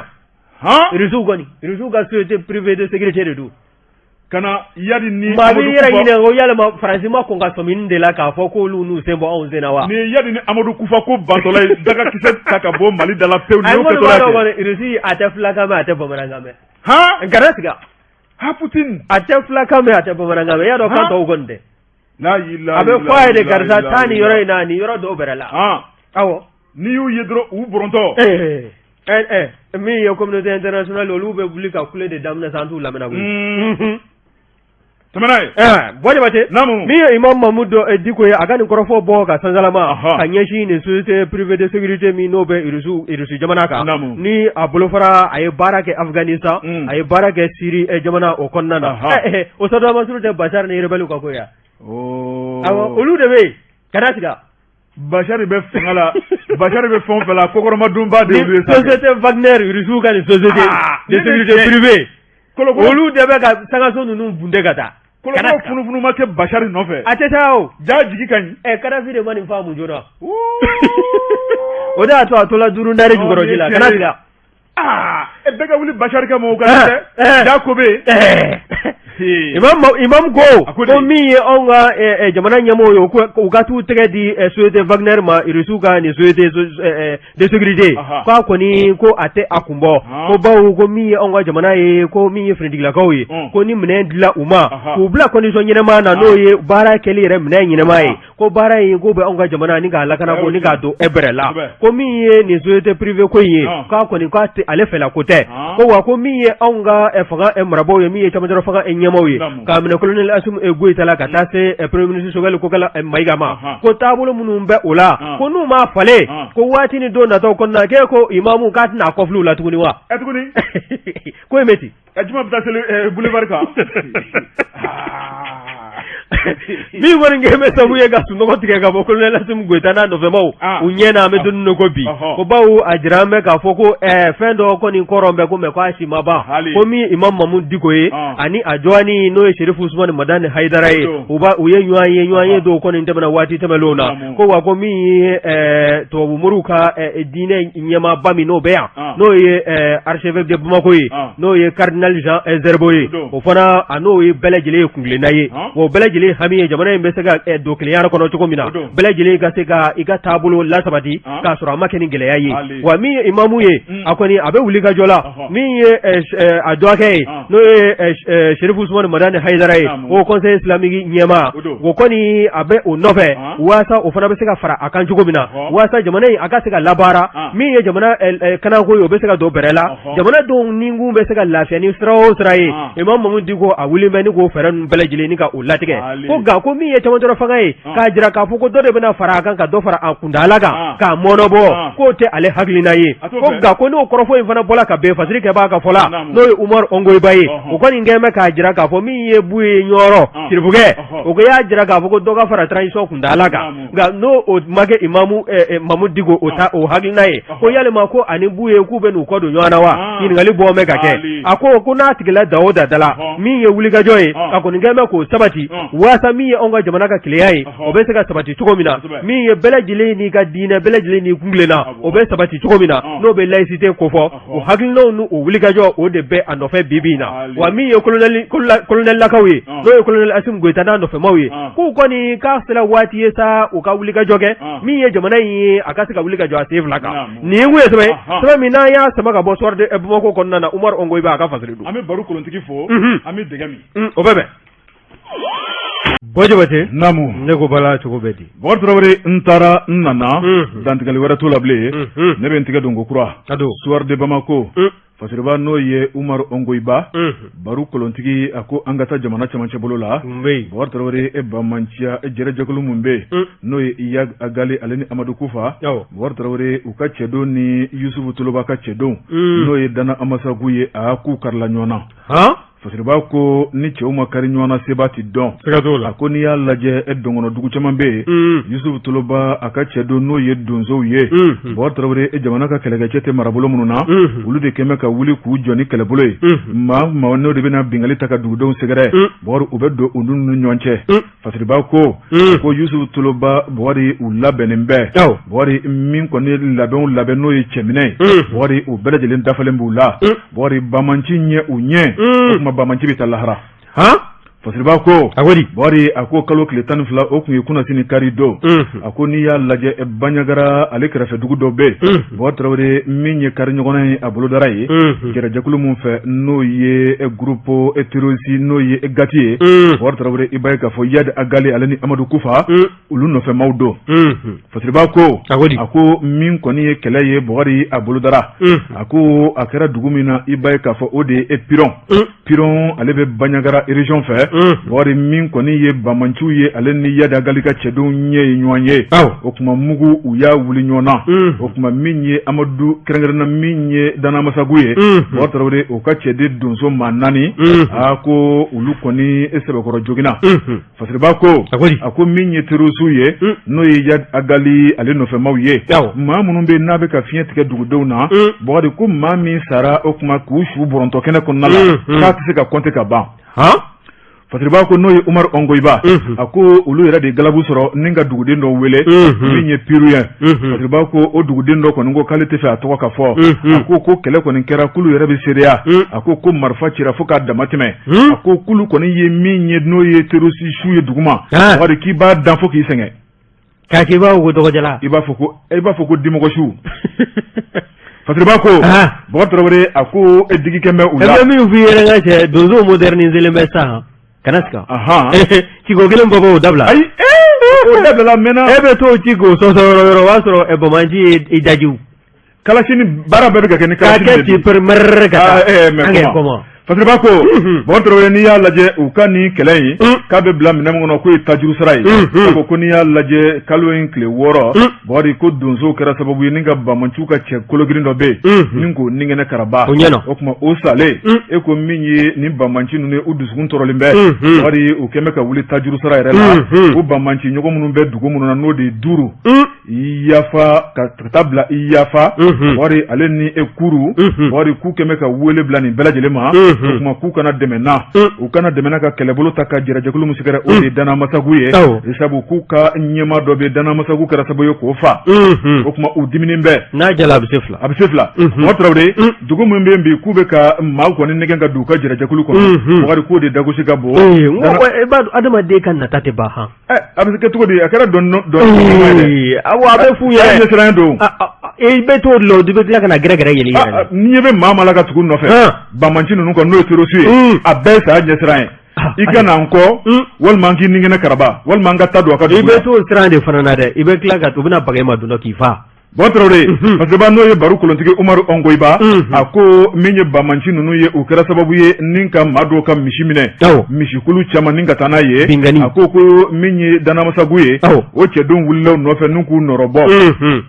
Irisiw kɔni, irisiw ka société privée de sécurité de don. Ka na Iyad ni Maa b'i yɛrɛ ɲininka ko yalima Faransi ma kɔn ka sɔmi nin de la k'a fɔ k'olu n'u sen bɔ anw sen na wa? Ni Iyad ni Amadu Kufa ko bantɔla ye dagakisɛ ta ka bɔ Mali da la pewu. Nin y'o kɛtɔla ye. Kɔni Irisi a tɛ fulakan mɛn, a tɛ bamanankan mɛn. Kana siga. Ha Poutine. A tɛ fulakan mɛn, a tɛ bamanankan mɛn, i y'a dɔn kan tɔw kɔni tɛ. A bɛ fɔ a ye de karisa taa nin yɔrɔ in na, nin yɔrɔ dɔw bɛrɛ la. Awɔ. N'i y'u ye dɔrɔn u bɔrɔntɔ. Min ye communauté internationale, olu bɛ wuli ka kule de daminɛ sa, an t'u lamɛnna koyi. Tɛmɛ n'a ye. Buwa Jabate. Naamu. Min ye Imam Mamudu Diko ye, a ka nin kɔrɔfɔ bɔ ka sansalama ka ɲɛsin nin société privée de sécurité min n'o bɛ Irisi jamana kan. Naamu. Ni a bolofara, a ye baara kɛ Afganistan, a ye baara kɛ Syrie jamana o kɔnɔna na. O sɔdɔmasuru tɛ Bashar ni rebelle ka ko ye wa? Awɔ, olu de bɛ yen, kana siga. Bashar bɛ fanga la, Bashar bɛ fɛn o fɛn la, kɔkɔrɔmadonba de ye société Wagner, Irisiw ka nin société de sécurité privée, olu de bɛ ka sangaso ninnu bunte ka taa. Kolokolo funufunu ma kɛ Bashar nɔfɛ. A tɛ taa o. Ja jigi ka ɲi. Ɛ, Kadafi de ma nin faamu joona, o de y'a to a tola duuru dari jukɔrɔ ji la, kana siga. Aa, e bɛɛ ka wuli Bashar kama o ka dɛ, ja ko bɛ yen. Imam ko min ye anw ka jamana ɲɛmɔgɔw ye, u ka t'u tɛgɛ di société Wagner ma, Irisiw ka nin société de sécurité, k'a kɔni ko a tɛ a kun bɔ, ko bawo ko min ye anw ka jamana ye, ko min ye finitigilakaw ye, ko ni minɛn dila u ma k'u bila condition ɲɛnama na, n'o ye baara kɛli yɛrɛ minɛn ɲɛnama ye, ko baara in ko bɛ anw ka jamana ni k'a lakana, ko ni k'a don e bɛrɛ la, ko min ye nin société privée ko in ye, k'a kɔni k'a tɛ ale fɛla ko tɛ, ko wa ko min ye anw ka fanga marabaaw ye, min ye camancɛrɔ fanga ɲɛmaaw ye, k'a minɛ colonel Assimi Goïta la ka taa se premier ministre Choguel Kokalla Maïga ma, ko taabolo minnu bɛ o la, ko n'u ma falen, ko waati ni don nataw kɔnɔna k'e ko imamu k'a tɛna a kɔfili u la tuguni wa? Tuguni. Ko in bɛ ten. Juma bɛ taa seli boulevard kan. Min kɔni kɛ bɛ sababu ye ka sunɔgɔ tigɛ ka bɔ colonel Assimi Goïta n'a nɔfɛmaw u ɲɛ na, an bɛ don min ko bi, ko bawo a jira an bɛ k'a fɔ ko fɛn dɔ kɔni kɔrɔ bɛ ko mais ko a si ma ban, ko min Imam Mamudu Diko ye ani a dɔgɔnin n'o ye Serifu Usumani Madani Hayidara ye, u ye ɲɔgɔn ye ɲɔgɔn ye dɔw kɔni tɛmɛna waati tɛmɛnlenw na, ko wa ko min ye tubabu moriw ka diinɛ ɲɛmaaba min n'o bɛ yan, n'o ye archevêque de Bamako ye, n'o ye cardinal Jean Zerbo ye, o fana a n'o ye bɛɛ lajɛlen ye kuntilenna ye, o bɛɛ lajɛlen hami ye jamana in bɛ se ka don kelenya kɔnɔ cogo min na, bɛɛ lajɛlen ka se ka i ka taabolo lasabati k'a sɔrɔ a ma kɛ ni gɛlɛya ye. Wa min ye imamu ye, a kɔni a bɛ wuli ka jɔ la, min ye a dɔgɔkɛ ye, n'o ye Serifu Usumani Madani Hayidara ye, haut conseil islamique ɲɛmaa, o kɔni a bɛ o nɔfɛ waasa o fana bɛ se ka fara a kan cogo min na, waasa jamana in a ka se ka labaara, min ye jamana kanako ye, o bɛ se ka don bɛrɛ la, jamanadenw nikun bɛ se ka lafiya ni sira o sira ye. Imam Mamudu Diko a wuli bɛ ni k'o fɛɛrɛ ninnu bɛɛ lajɛlen ni ka o latigɛ, ko nka ko min ye cɛmancɛrɔ fanga ye, k'a jira k'a fɔ ko dɔ de bɛna fara a kan ka dɔ fara a kuntaala kan k'a mɔnɔbɔ, k'o tɛ ale hakilina ye, ko nka ko n'o kɔrɔfɔ in fana bɔla ka bɛn fasiri kɛbaa ka fɔ la, n'o ye Umaru Ongoyiba ye, o kɔni kɛlen bɛ k'a jira k'a fɔ min ye Buye Ɲɔrɔ Sirifukɛ, o ko y'a jira k'a fɔ ko dɔ ka fara transition kuntaala kan, nka n'o o ma kɛ Imamu Mamudu Diko o ta o hakilina ye, ko yalima ko ani Buye k'u bɛ n'u kɔ don ɲɔgɔn na wa? Ɲininkali bɔ bɛ ka kɛ. A ko n'a tigila da o da da la, min ye wulikajɔ ye, a kɔni kɛlen bɛ k'o sabati waasa min ye anw ka jamana ka kelenya ye, o bɛ se ka sabati cogo min na, min ye bɛɛ lajɛlen n'i ka diinɛ, bɛɛ lajɛlen n'i kuntilenna, o bɛ sabati cogo min na, n'o bɛ laïcité kofɔ, o hakilinaw n'o wulikajɔ, o de bɛ a nɔfɛ bi bi in na. Wa min ye colonel lakaw ye, n'o ye colonel Assimi Goïta n'a nɔfɛmaw ye, k'u kɔni k'a sera waati ye sa u ka wulikajɔ kɛ, min ye jamana in ye, a ka se ka wuli ka jɔ a sen fila kan. Nin ye kun ye sɛbɛn sɛbɛn min n'an y'a sama ka bɔ Soir de Bamako kɔnɔna na, Umaru Ongoyiba a ka fasiri don. An bɛ baro kolontigi fo, an bɛ dɛgɛ min. O bɛ bɛn. Buwa Jabate. Naamu. Ne ko bala cogo bɛ di? Bakari Tarawele, n taara n nana, dantigɛli wɛrɛ t'o la bilen. Ne bɛ n tigɛ don ko kura. Ka don. Soir de Bamako. Fasiriba n'o ye Umaru Ongoyiba. Baro kolontigi, a ko an ka taa jamana cɛmancɛ bolo la. Bakari Tarawele, e banbaanciya jɛrɛjɛkulu min bɛ yen, n'o ye Iyad Ag Ghali ale ni Amadu Kufa. Bakari Tarawele, u ka cɛdenw ni Yusufu Toloba ka cɛdenw, n'o ye Dana Amasagu ye, a k'u karila ɲɔgɔn na. Fasiriba ko ni cɛw ma kari ɲɔgɔn na seba tɛ dɔn. Siga t'o la. A ko n'i y'a lajɛ dɔnkɔnɔ dugu caman bɛ yen. Yusufu Toloba a ka cɛdenw n'o ye donsow ye. Bɔkari Tarawele e jamana ka kɛlɛkɛcɛ tɛ marabolo minnu na. Olu de kɛn bɛ ka wuli k'u jɔ ni kɛlɛbolo ye. Maa maa n'o de bɛna binkanni ta ka dugudenw sɛgɛrɛ. Bɔkari u bɛ don u ni ɲɔgɔn cɛ. Fasiriba ko ko Yusufu Toloba Bɔkari u labɛnnen bɛ Bɔkari min kɔni labɛnw labɛn n'o ye cɛminɛ ye Bɔkari u bɛɛ lajɛlen dafalen b'u la Bɔkari banbaanci ɲɛ u ɲɛ o tuma banbaanci bɛ taa lahara Fasiriba ko Bɔkari a ko kalo tile 12 o tun ye kunasini kari don a ko n'i y'a lajɛ Banjagara ale kɛrɛfɛ dugu dɔ bɛ yen Bɔkari Tarawele min ye kari ɲɔgɔnna ye a bolodara yen jɛrɛjɛkulu min fɛ n'o ye groupe terroriste n'o ye GATIA ye Bɔkari Tarawele i b'a ye k'a fɔ Iyad Ag Ghali ale ni Amadu Kufa olu nɔfɛmaw don Fasiriba ko a ko min kɔni ye kɛlɛ ye Bɔkari a bolodara a ko a kɛra dugu min na i b'a ye k'a fɔ o de ye Piron Piron ale bɛ Banjagara région fɛ Bɔkari min kɔni ye banbaanciw ye ale ni Iyad Ag Ghali ka cɛdenw ɲɛ ye ɲɔgɔn ye o tuma mugu u y'a wuli ɲɔgɔn na o tuma min ye Amadu kɛrɛnkɛrɛnna min ye Danamasagu ye Bɔkari Tarawele o ka cɛden donso maa naani a ko olu kɔni sɛbɛkɔrɔ joginna Fasiriba ko a ko min ye terroristew ye n'o ye Iyad Ag Ghali ale nɔfɛmaw ye maa minnu bɛ n'a bɛ ka fiɲɛ tigɛ dugudenw na Bɔkari ko maa min sara o tuma k'u su bɔrɔntɔ kɛnɛ kɔnɔna la k'a tɛ se ka compter ka ban Fasiriba ko n'o ye Umaru Ongoyiba a ko olu yɛrɛ de galabu sɔrɔ ni ka duguden dɔ wele min ye Pirouien Fasiriba ko o duguden dɔ kɔni ko k'ale tɛ fɛ a tɔgɔ ka fɔ a ko ko kɛlɛ kɔni kɛra k'olu yɛrɛ bɛ seereya a ko ko marifa cira fo k'a dama tɛmɛ a ko k'olu kɔni ye min ye n'o ye terroriste su ye duguma Bɔkari k'i b'a dan fo k'i sɛgɛn k'a k'i b'a fɔ ko dɔgɔjala i b'a fɔ ko i b'a fɔ ko dimɔgɔ su Fasiriba ko Bɔkari Tarawele a ko e digi kɛn bɛ u la e bɛ min f'i yɛrɛ ka cɛ donso moderniselen bɛ sisan kana siga ciko kelen bɔ o dabila ayi o dabilala mɛnna e bɛ t'o ci k'o sɔsɔ yɔrɔ yɔrɔ o b'a sɔrɔ banbaanci ye i dajiw Kalasini baara bɛɛ bɛ ka kɛ ni kalasini de ye. K'a kɛ ten pɛrɛmɛrɛrɛ ka taa. Aa mais comment Fasiriba ko Bɔkari Tarawele n'i y'a lajɛ u ka nin kɛlɛ in k'a bɛ bila minɛn min kɔnɔ k'o ye tajuru sara ye. A ko ko n'i y'a lajɛ kalo in tile 6 Bɔkari ko donsow kɛra sababu ye ni ka banbaanciw ka cɛ kologirin dɔ bɛ yen ni k'o nigɛnɛ karaba. O ɲɛna. O tuma o salen e ko min ye nin banbaanci ninnu ye u dusukun tɔɔrɔlen bɛ. Bɔkari u kɛn bɛ ka wuli tajuru sara yɛrɛ la. U banbaanci ɲɔgɔn minnu bɛ dugu minnu na n'o de ye duuru. Yafa ka taa bila i yafa Bɔkari ale ni e kuru Bɔkari k'u kɛn bɛ ka wele bila nin bɛɛ lajɛlen ma o tuma k'u kana dɛmɛ na u kana dɛmɛ na ka kɛlɛbolo ta ka jɛrɛjɛkulu min sɛgɛrɛ o de ye Danamasagu ye sabu k'u ka ɲɛmaa dɔ bɛ Danamasagu kɛra sababu ye k'o fa o tuma u diminen bɛ n'a jala a bɛ se fila a bɛ se fila Bɔkari Tarawele dugu min bɛ yen bi k'u bɛ ka maaw kɔni nɛgɛn ka don u ka jɛrɛjɛkulu kɔnɔ Bɔkari k'o de dagosi ka bon adamaden ka nata tɛ ban han A bɛ kɛ cogo di a kɛra dɔn awɔ a bɛ f'u ɲɛna ɲɛsiran don i bɛ t'o la i bɛ tila ka na gɛrɛgɛrɛ yɛlɛ n'i ɲɛ bɛ maa maa la ka tugu nɔfɛ banbaanci ninnu kɔ n'o ye terroriste ye a bɛɛ ye saya ɲɛsiran ye i ka na n kɔ walima n k'i ni kɛnɛ karaba walima n ka taa don a ka i bɛ t'o siran de fana na dɛ i bɛ tila ka u bɛna baga i ma don dɔ k'i faa Bɔkari Tarawele Fasiriba n'o ye baro kolontigi Umaru Ongoyiba a ko min ye banbaanci ninnu ye u kɛra sababu ye ni ka maa dɔw ka misi minɛ misikulu caman ni ka taa n'a ye a ko ko min ye Danamasagu ye o cɛdenw wulila u nɔfɛ n'u k'u nɔrɔbɔ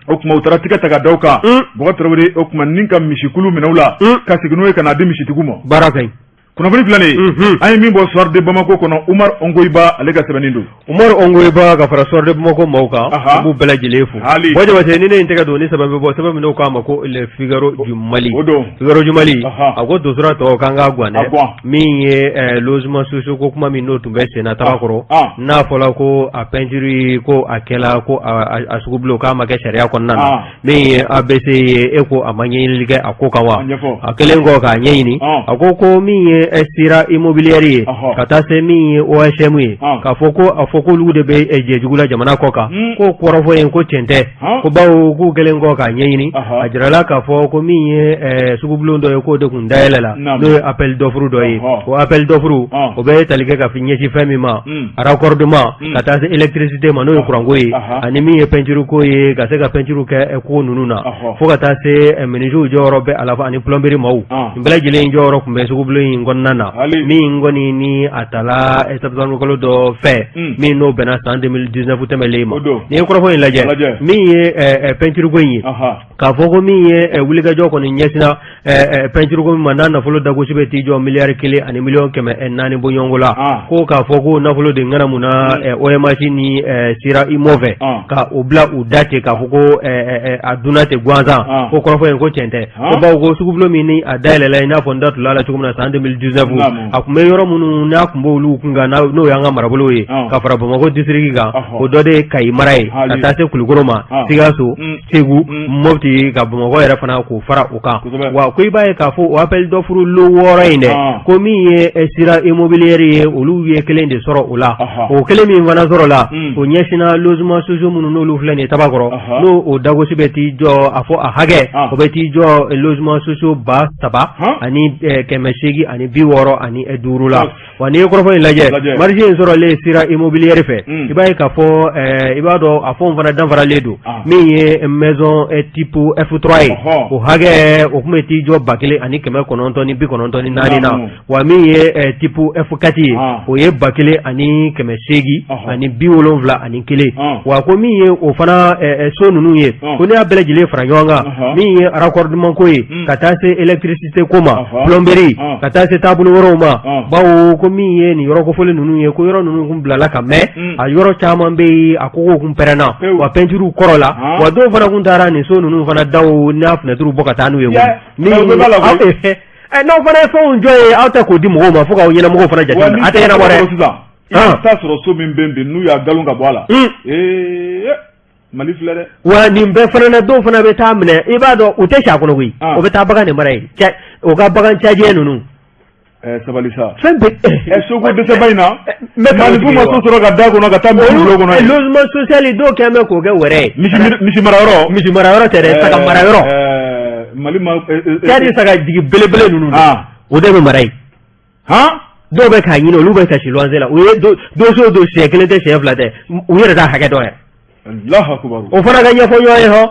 o tuma u taara tigɛ ta ka da u kan Bɔkari Tarawele o tuma ni ka misikulu minɛ u la ka segin n'o ye ka n'a di misitigiw ma baara ka ɲi kunnafoni filɛ nin ye an ye min bɔ Soir de Bamako kɔnɔ Umaru Ongoyiba ale ka sɛbɛnni don Umaru Ongoyiba ka fara Soir de Bamako maaw kan an b'u bɛɛ lajɛlen fo Bɔ Jabate ni ne ye n tɛgɛ don ni sɛbɛn bɛ bɔ sɛbɛn min n'o k'a ma ko Le Figaro du Mali o don Figaro du Mali a ko donsora tɔ k'an k'a guwan dɛ min ye logement sociaux ko kuma min n'o tun bɛ senna Tabakɔrɔ n'a fɔra ko a peinture ko a kɛla ko a sugubulon k'a ma kɛ sariya kɔnɔna na min ye ABC ye e ko a ma ɲɛɲinili kɛ a ko kan wa a kɛlen kɔ k'a ɲɛɲini a ko ko min ye Sira immobilière ye ka taa se min ye OHM ye k'a fɔ ko a fɔ k'olu de bɛ jɛjugu la jamana kɔ kan ko kɔrɔfɔ in ko tiɲɛ tɛ ko bawo k'u kɛlen kɔ k'a ɲɛɲini a jirala k'a fɔ ko min ye sugubulon dɔ ye k'o de tun dayɛlɛla n'o ye appel d'offre dɔ ye o appel d'offre o bɛ tali kɛ ka ɲɛsin fɛn min ma raccordement ka taa se électricité ma n'o ye kuranko ye ani min ye peinture ko ye ka se ka peinture kɛ ko ninnu na fo ka taa se menuisiers jɔyɔrɔ bɛ a la ani plomberie maaw nin bɛɛ lajɛlen jɔyɔrɔ tun bɛ sugubulon in kɔnɔna na min kɔni ni a tala septembre kalo dɔ fɛ min n'o bɛnna san 2019 tɛmɛlen ma. N'i ye kɔrɔfɔ in lajɛ, min ye peinture ko in ye, k'a fɔ ko min ye wulikajɔ kɔni ɲɛsinna peinture ko min ma, n'a nafolo dagosi bɛ t'i jɔ miliyari 1 ni miliyɔn 400 bɔɲɔgɔnko la, ko k'a fɔ ko nafolo de ŋanamunna OMH ni Sira Immo fɛ ka o bila u da ten, k'a fɔ ko a dunna ten gansan, ko kɔrɔfɔ in ko tiɲɛ tɛ, ko bawo ko sugubulon min ni a dayɛlɛla, i n'a fɔ n da tula la cogo min na, san 2019, a tun bɛ yɔrɔ minnu n'a tun b'olu kun kan, n'o y'an ka marabolow ye, ka fara Bamakɔ district kan, o dɔ de ye Kayi mara ye, ka taa se Kulukɔrɔ ma, Sikaso, Segu, Mopti, ka Bamakɔ yɛrɛ fana k'o fara o kan. Wa ko i b'a ye k'a fɔ o appel d'offre lot 6 in dɛ, ko min ye Sira Immobilière ye, olu ye kelen de sɔrɔ o la. O kelen min fana sɔrɔ la, o ɲɛsinna logement sociaux minnu n'olu filɛ nin ye Tabakɔrɔ, n'o o dagosi bɛ t'i jɔ, a fɔ a hakɛ o bɛ t'i jɔ logement sociaux 3865 la. Wa n'i ye kɔrɔfɔ in lajɛ, marché in sɔrɔlen Sira Immobilière fɛ, i b'a ye k'a fɔ, i b'a dɔn a fɛnw fana danfaralen don. Min ye maison type F3 ye, o hakɛ o tun bɛ t'i jɔ 1994 na. Wa min ye type F4 ye, o ye 1871. Wa ko min ye o fana so ninnu ye, ko n'i y'a bɛɛ lajɛlen fara ɲɔgɔn kan, min ye raccordement ko ye, ka taa se électricité ko ma, plomberie, ka taa se taabolo wɛrɛw ma, bawo ko min ye nin yɔrɔ kofɔlen ninnu ye, ko yɔrɔ ninnu kun bilala ka mɛn, a yɔrɔ caman bɛ yen, a kogow kun pɛrɛnna, wa peinture kɔrɔ la, wa dɔw fana kun taara nin so ninnu fana daw n'a fenêtre bɔ ka taa n'u ye. Min n'aw fana ye fɛnw jɔ ye, aw tɛ k'o di mɔgɔw ma fo k'aw ɲɛnamɔgɔw fana jateminɛ, a tɛ ɲɛnabɔ dɛ. I bɛ taa sɔrɔ so min bɛ yen n'u y'a galon ka bɔ a la, ee, Mali filɛ dɛ. Wa nin bɛɛ fana na, dɔw fana bɛ taa minɛ, i b'a dɔn u tɛ si a kɔnɔ koyi, o bɛ taa bagan de mara yen, o ka bagan cajɛ ninnu. Sabali sa. Fɛn bɛɛ. Soko dɛsɛba in na, maaninfin ma so sɔrɔ ka da kɔnɔ ka taa misi bulon kɔnɔ yen. Logement social dɔw kɛn bɛ k'o kɛ wɛrɛ ye. Misi marayɔrɔ. Misi marayɔrɔ tɛ dɛ, saga marayɔrɔ. Mali ma. C'est saga jigi belebele ninnu, o de bɛ mara yen. Dɔw bɛ k'a ɲini, olu bɛ kasi luwanse la, u ye don so don, siɲɛ kelen tɛ, siɲɛ fila tɛ, u yɛrɛ t'a hakɛ dɔn yɛrɛ. Alahu akubaru. O fana ka ɲɛfɔ ɲɔgɔn ye hɔn.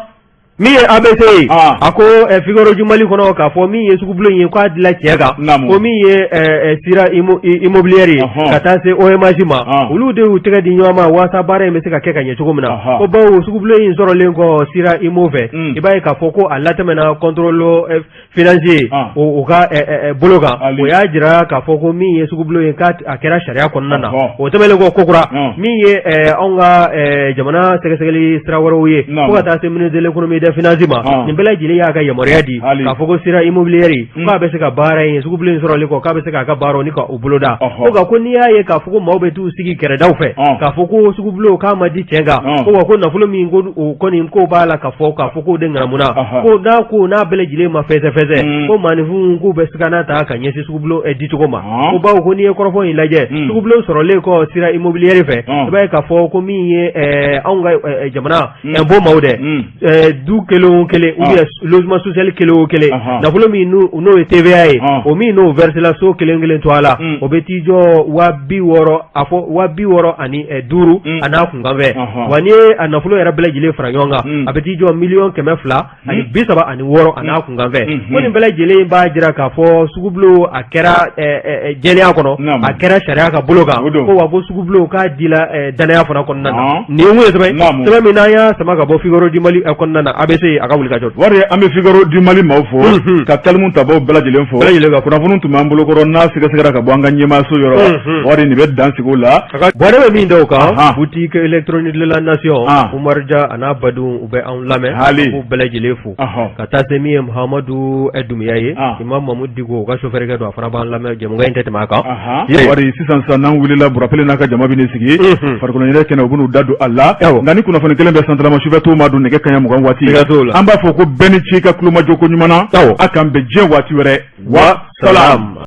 Min ye ABC ye, a ko Figaro du Mali kɔnɔ k'a fɔ min ye sugubulon ye, k'a dila cɛ kan, ko min ye Sira Immobilière ye, ka taa se OMH ma, olu de y'u tɛgɛ di ɲɔgɔn ma walasa baara in bɛ se ka kɛ ka ɲɛ cogo min na. Ko bawo sugubulon in sɔrɔlen kɔ Sira Immo fɛ, i b'a ye k'a fɔ ko a latɛmɛna contrôle financier o ka bolo kan, o y'a jira k'a fɔ ko min ye sugubulon ye, k'a kɛra sariya kɔnɔna na. O tɛmɛnen kɔ, kokura min ye anw ka jamana sɛgɛsɛgɛli sira wɛrɛw ye, fo ka taa se ministre de l'économie des finances ma, nin bɛɛ lajɛlen y'a ka yamaruya di k'a fɔ ko Sira Immobilière k'a bɛ se ka baara in, sugubulon in sɔrɔlen kɔ, k'a bɛ se k'a ka baaraw ni ka o boloda. Ko nka ko n'i y'a ye k'a fɔ ko maaw bɛ t'u sigi kɛrɛdaw fɛ k'a fɔ ko sugubulon k'a ma di tiɲɛ kan, ko wa ko nafolo min ko o kɔni ko b'a la k'a fɔ k'o de ŋanamuna, ko n'a ko n'a bɛɛ lajɛlen ma fɛsɛfɛsɛ, ko maaninfinw k'u bɛ sigana ta ka ɲɛsin sugubulon dicogo ma. Ko bawo ko n'i ye kɔrɔfɔ in lajɛ, sugubulon sɔrɔlen kɔ Sira Immobilière fɛ, i b'a ye k'a fɔ ko min ye anw ka jamana impôt maaw dɛ, du kelen o kelen ou bien logement social kelen o kelen, nafolo min n'o ye TVA ye, o min n'o versé la so kelen kelen to a la, o bɛ t'i jɔ 60 000, a fɔ 65 000 a n'a kunkanfɛ. Wa n'i ye a nafolo yɛrɛ bɛɛ lajɛlen fara ɲɔgɔn kan, a bɛ t'i jɔ 236 000 a n'a kunkanfɛ. Ko nin bɛɛ lajɛlen b'a jira k'a fɔ sugubulon a kɛra jɛlenya kɔnɔ, a kɛra sariya ka bolo kan, ko wa ko sugubulon k'a dila danaya fana kɔnɔna na. Nin ye mun ye? Sɛbɛn min n'an y'a sama ka bɔ Figaro du Mali kɔnɔna na, ABC a ka wulikajɔ. Wari, an bɛ Figaro du Mali maaw fo, ka kalimu tabaw bɛɛ lajɛlen fo. Bɛɛ lajɛlen ka kunnafoni tun b'an bolokɔrɔ, n'a sɛgɛsɛgɛra ka bɔ an ka ɲɛmaaso yɔrɔ, wari nin bɛ dan sigi o la. Bɔn, ne bɛ min da o kan, boutique électronique de la nation, Umar Dia a n'a badenw, u bɛ anw lamɛn, an b'u bɛɛ lajɛlen fo, ka taa se min ye Muhamadu Dunbiya ye, Imam Mamudu Diko, u ka chauffeur kɛ don, a fana b'an lamɛn, jɛmukan in tɛ tɛmɛ a kan. Wari, sisan sisan n'an wulila, Burapele n'a ka jama bɛ sigi farikolo ɲɛnajɛ kɛnɛ, u bɛn'u da don a la. Nka ni kunnafoni kelen bɛ santalama sufɛ to ma don nɛgɛ kanɲɛ 20 waati, an b'a fɔ ko bɛɛ ni ce i ka tulomajɔ ko ɲuman na. A k'an bɛn diɲɛ waati wɛrɛ, wa salam.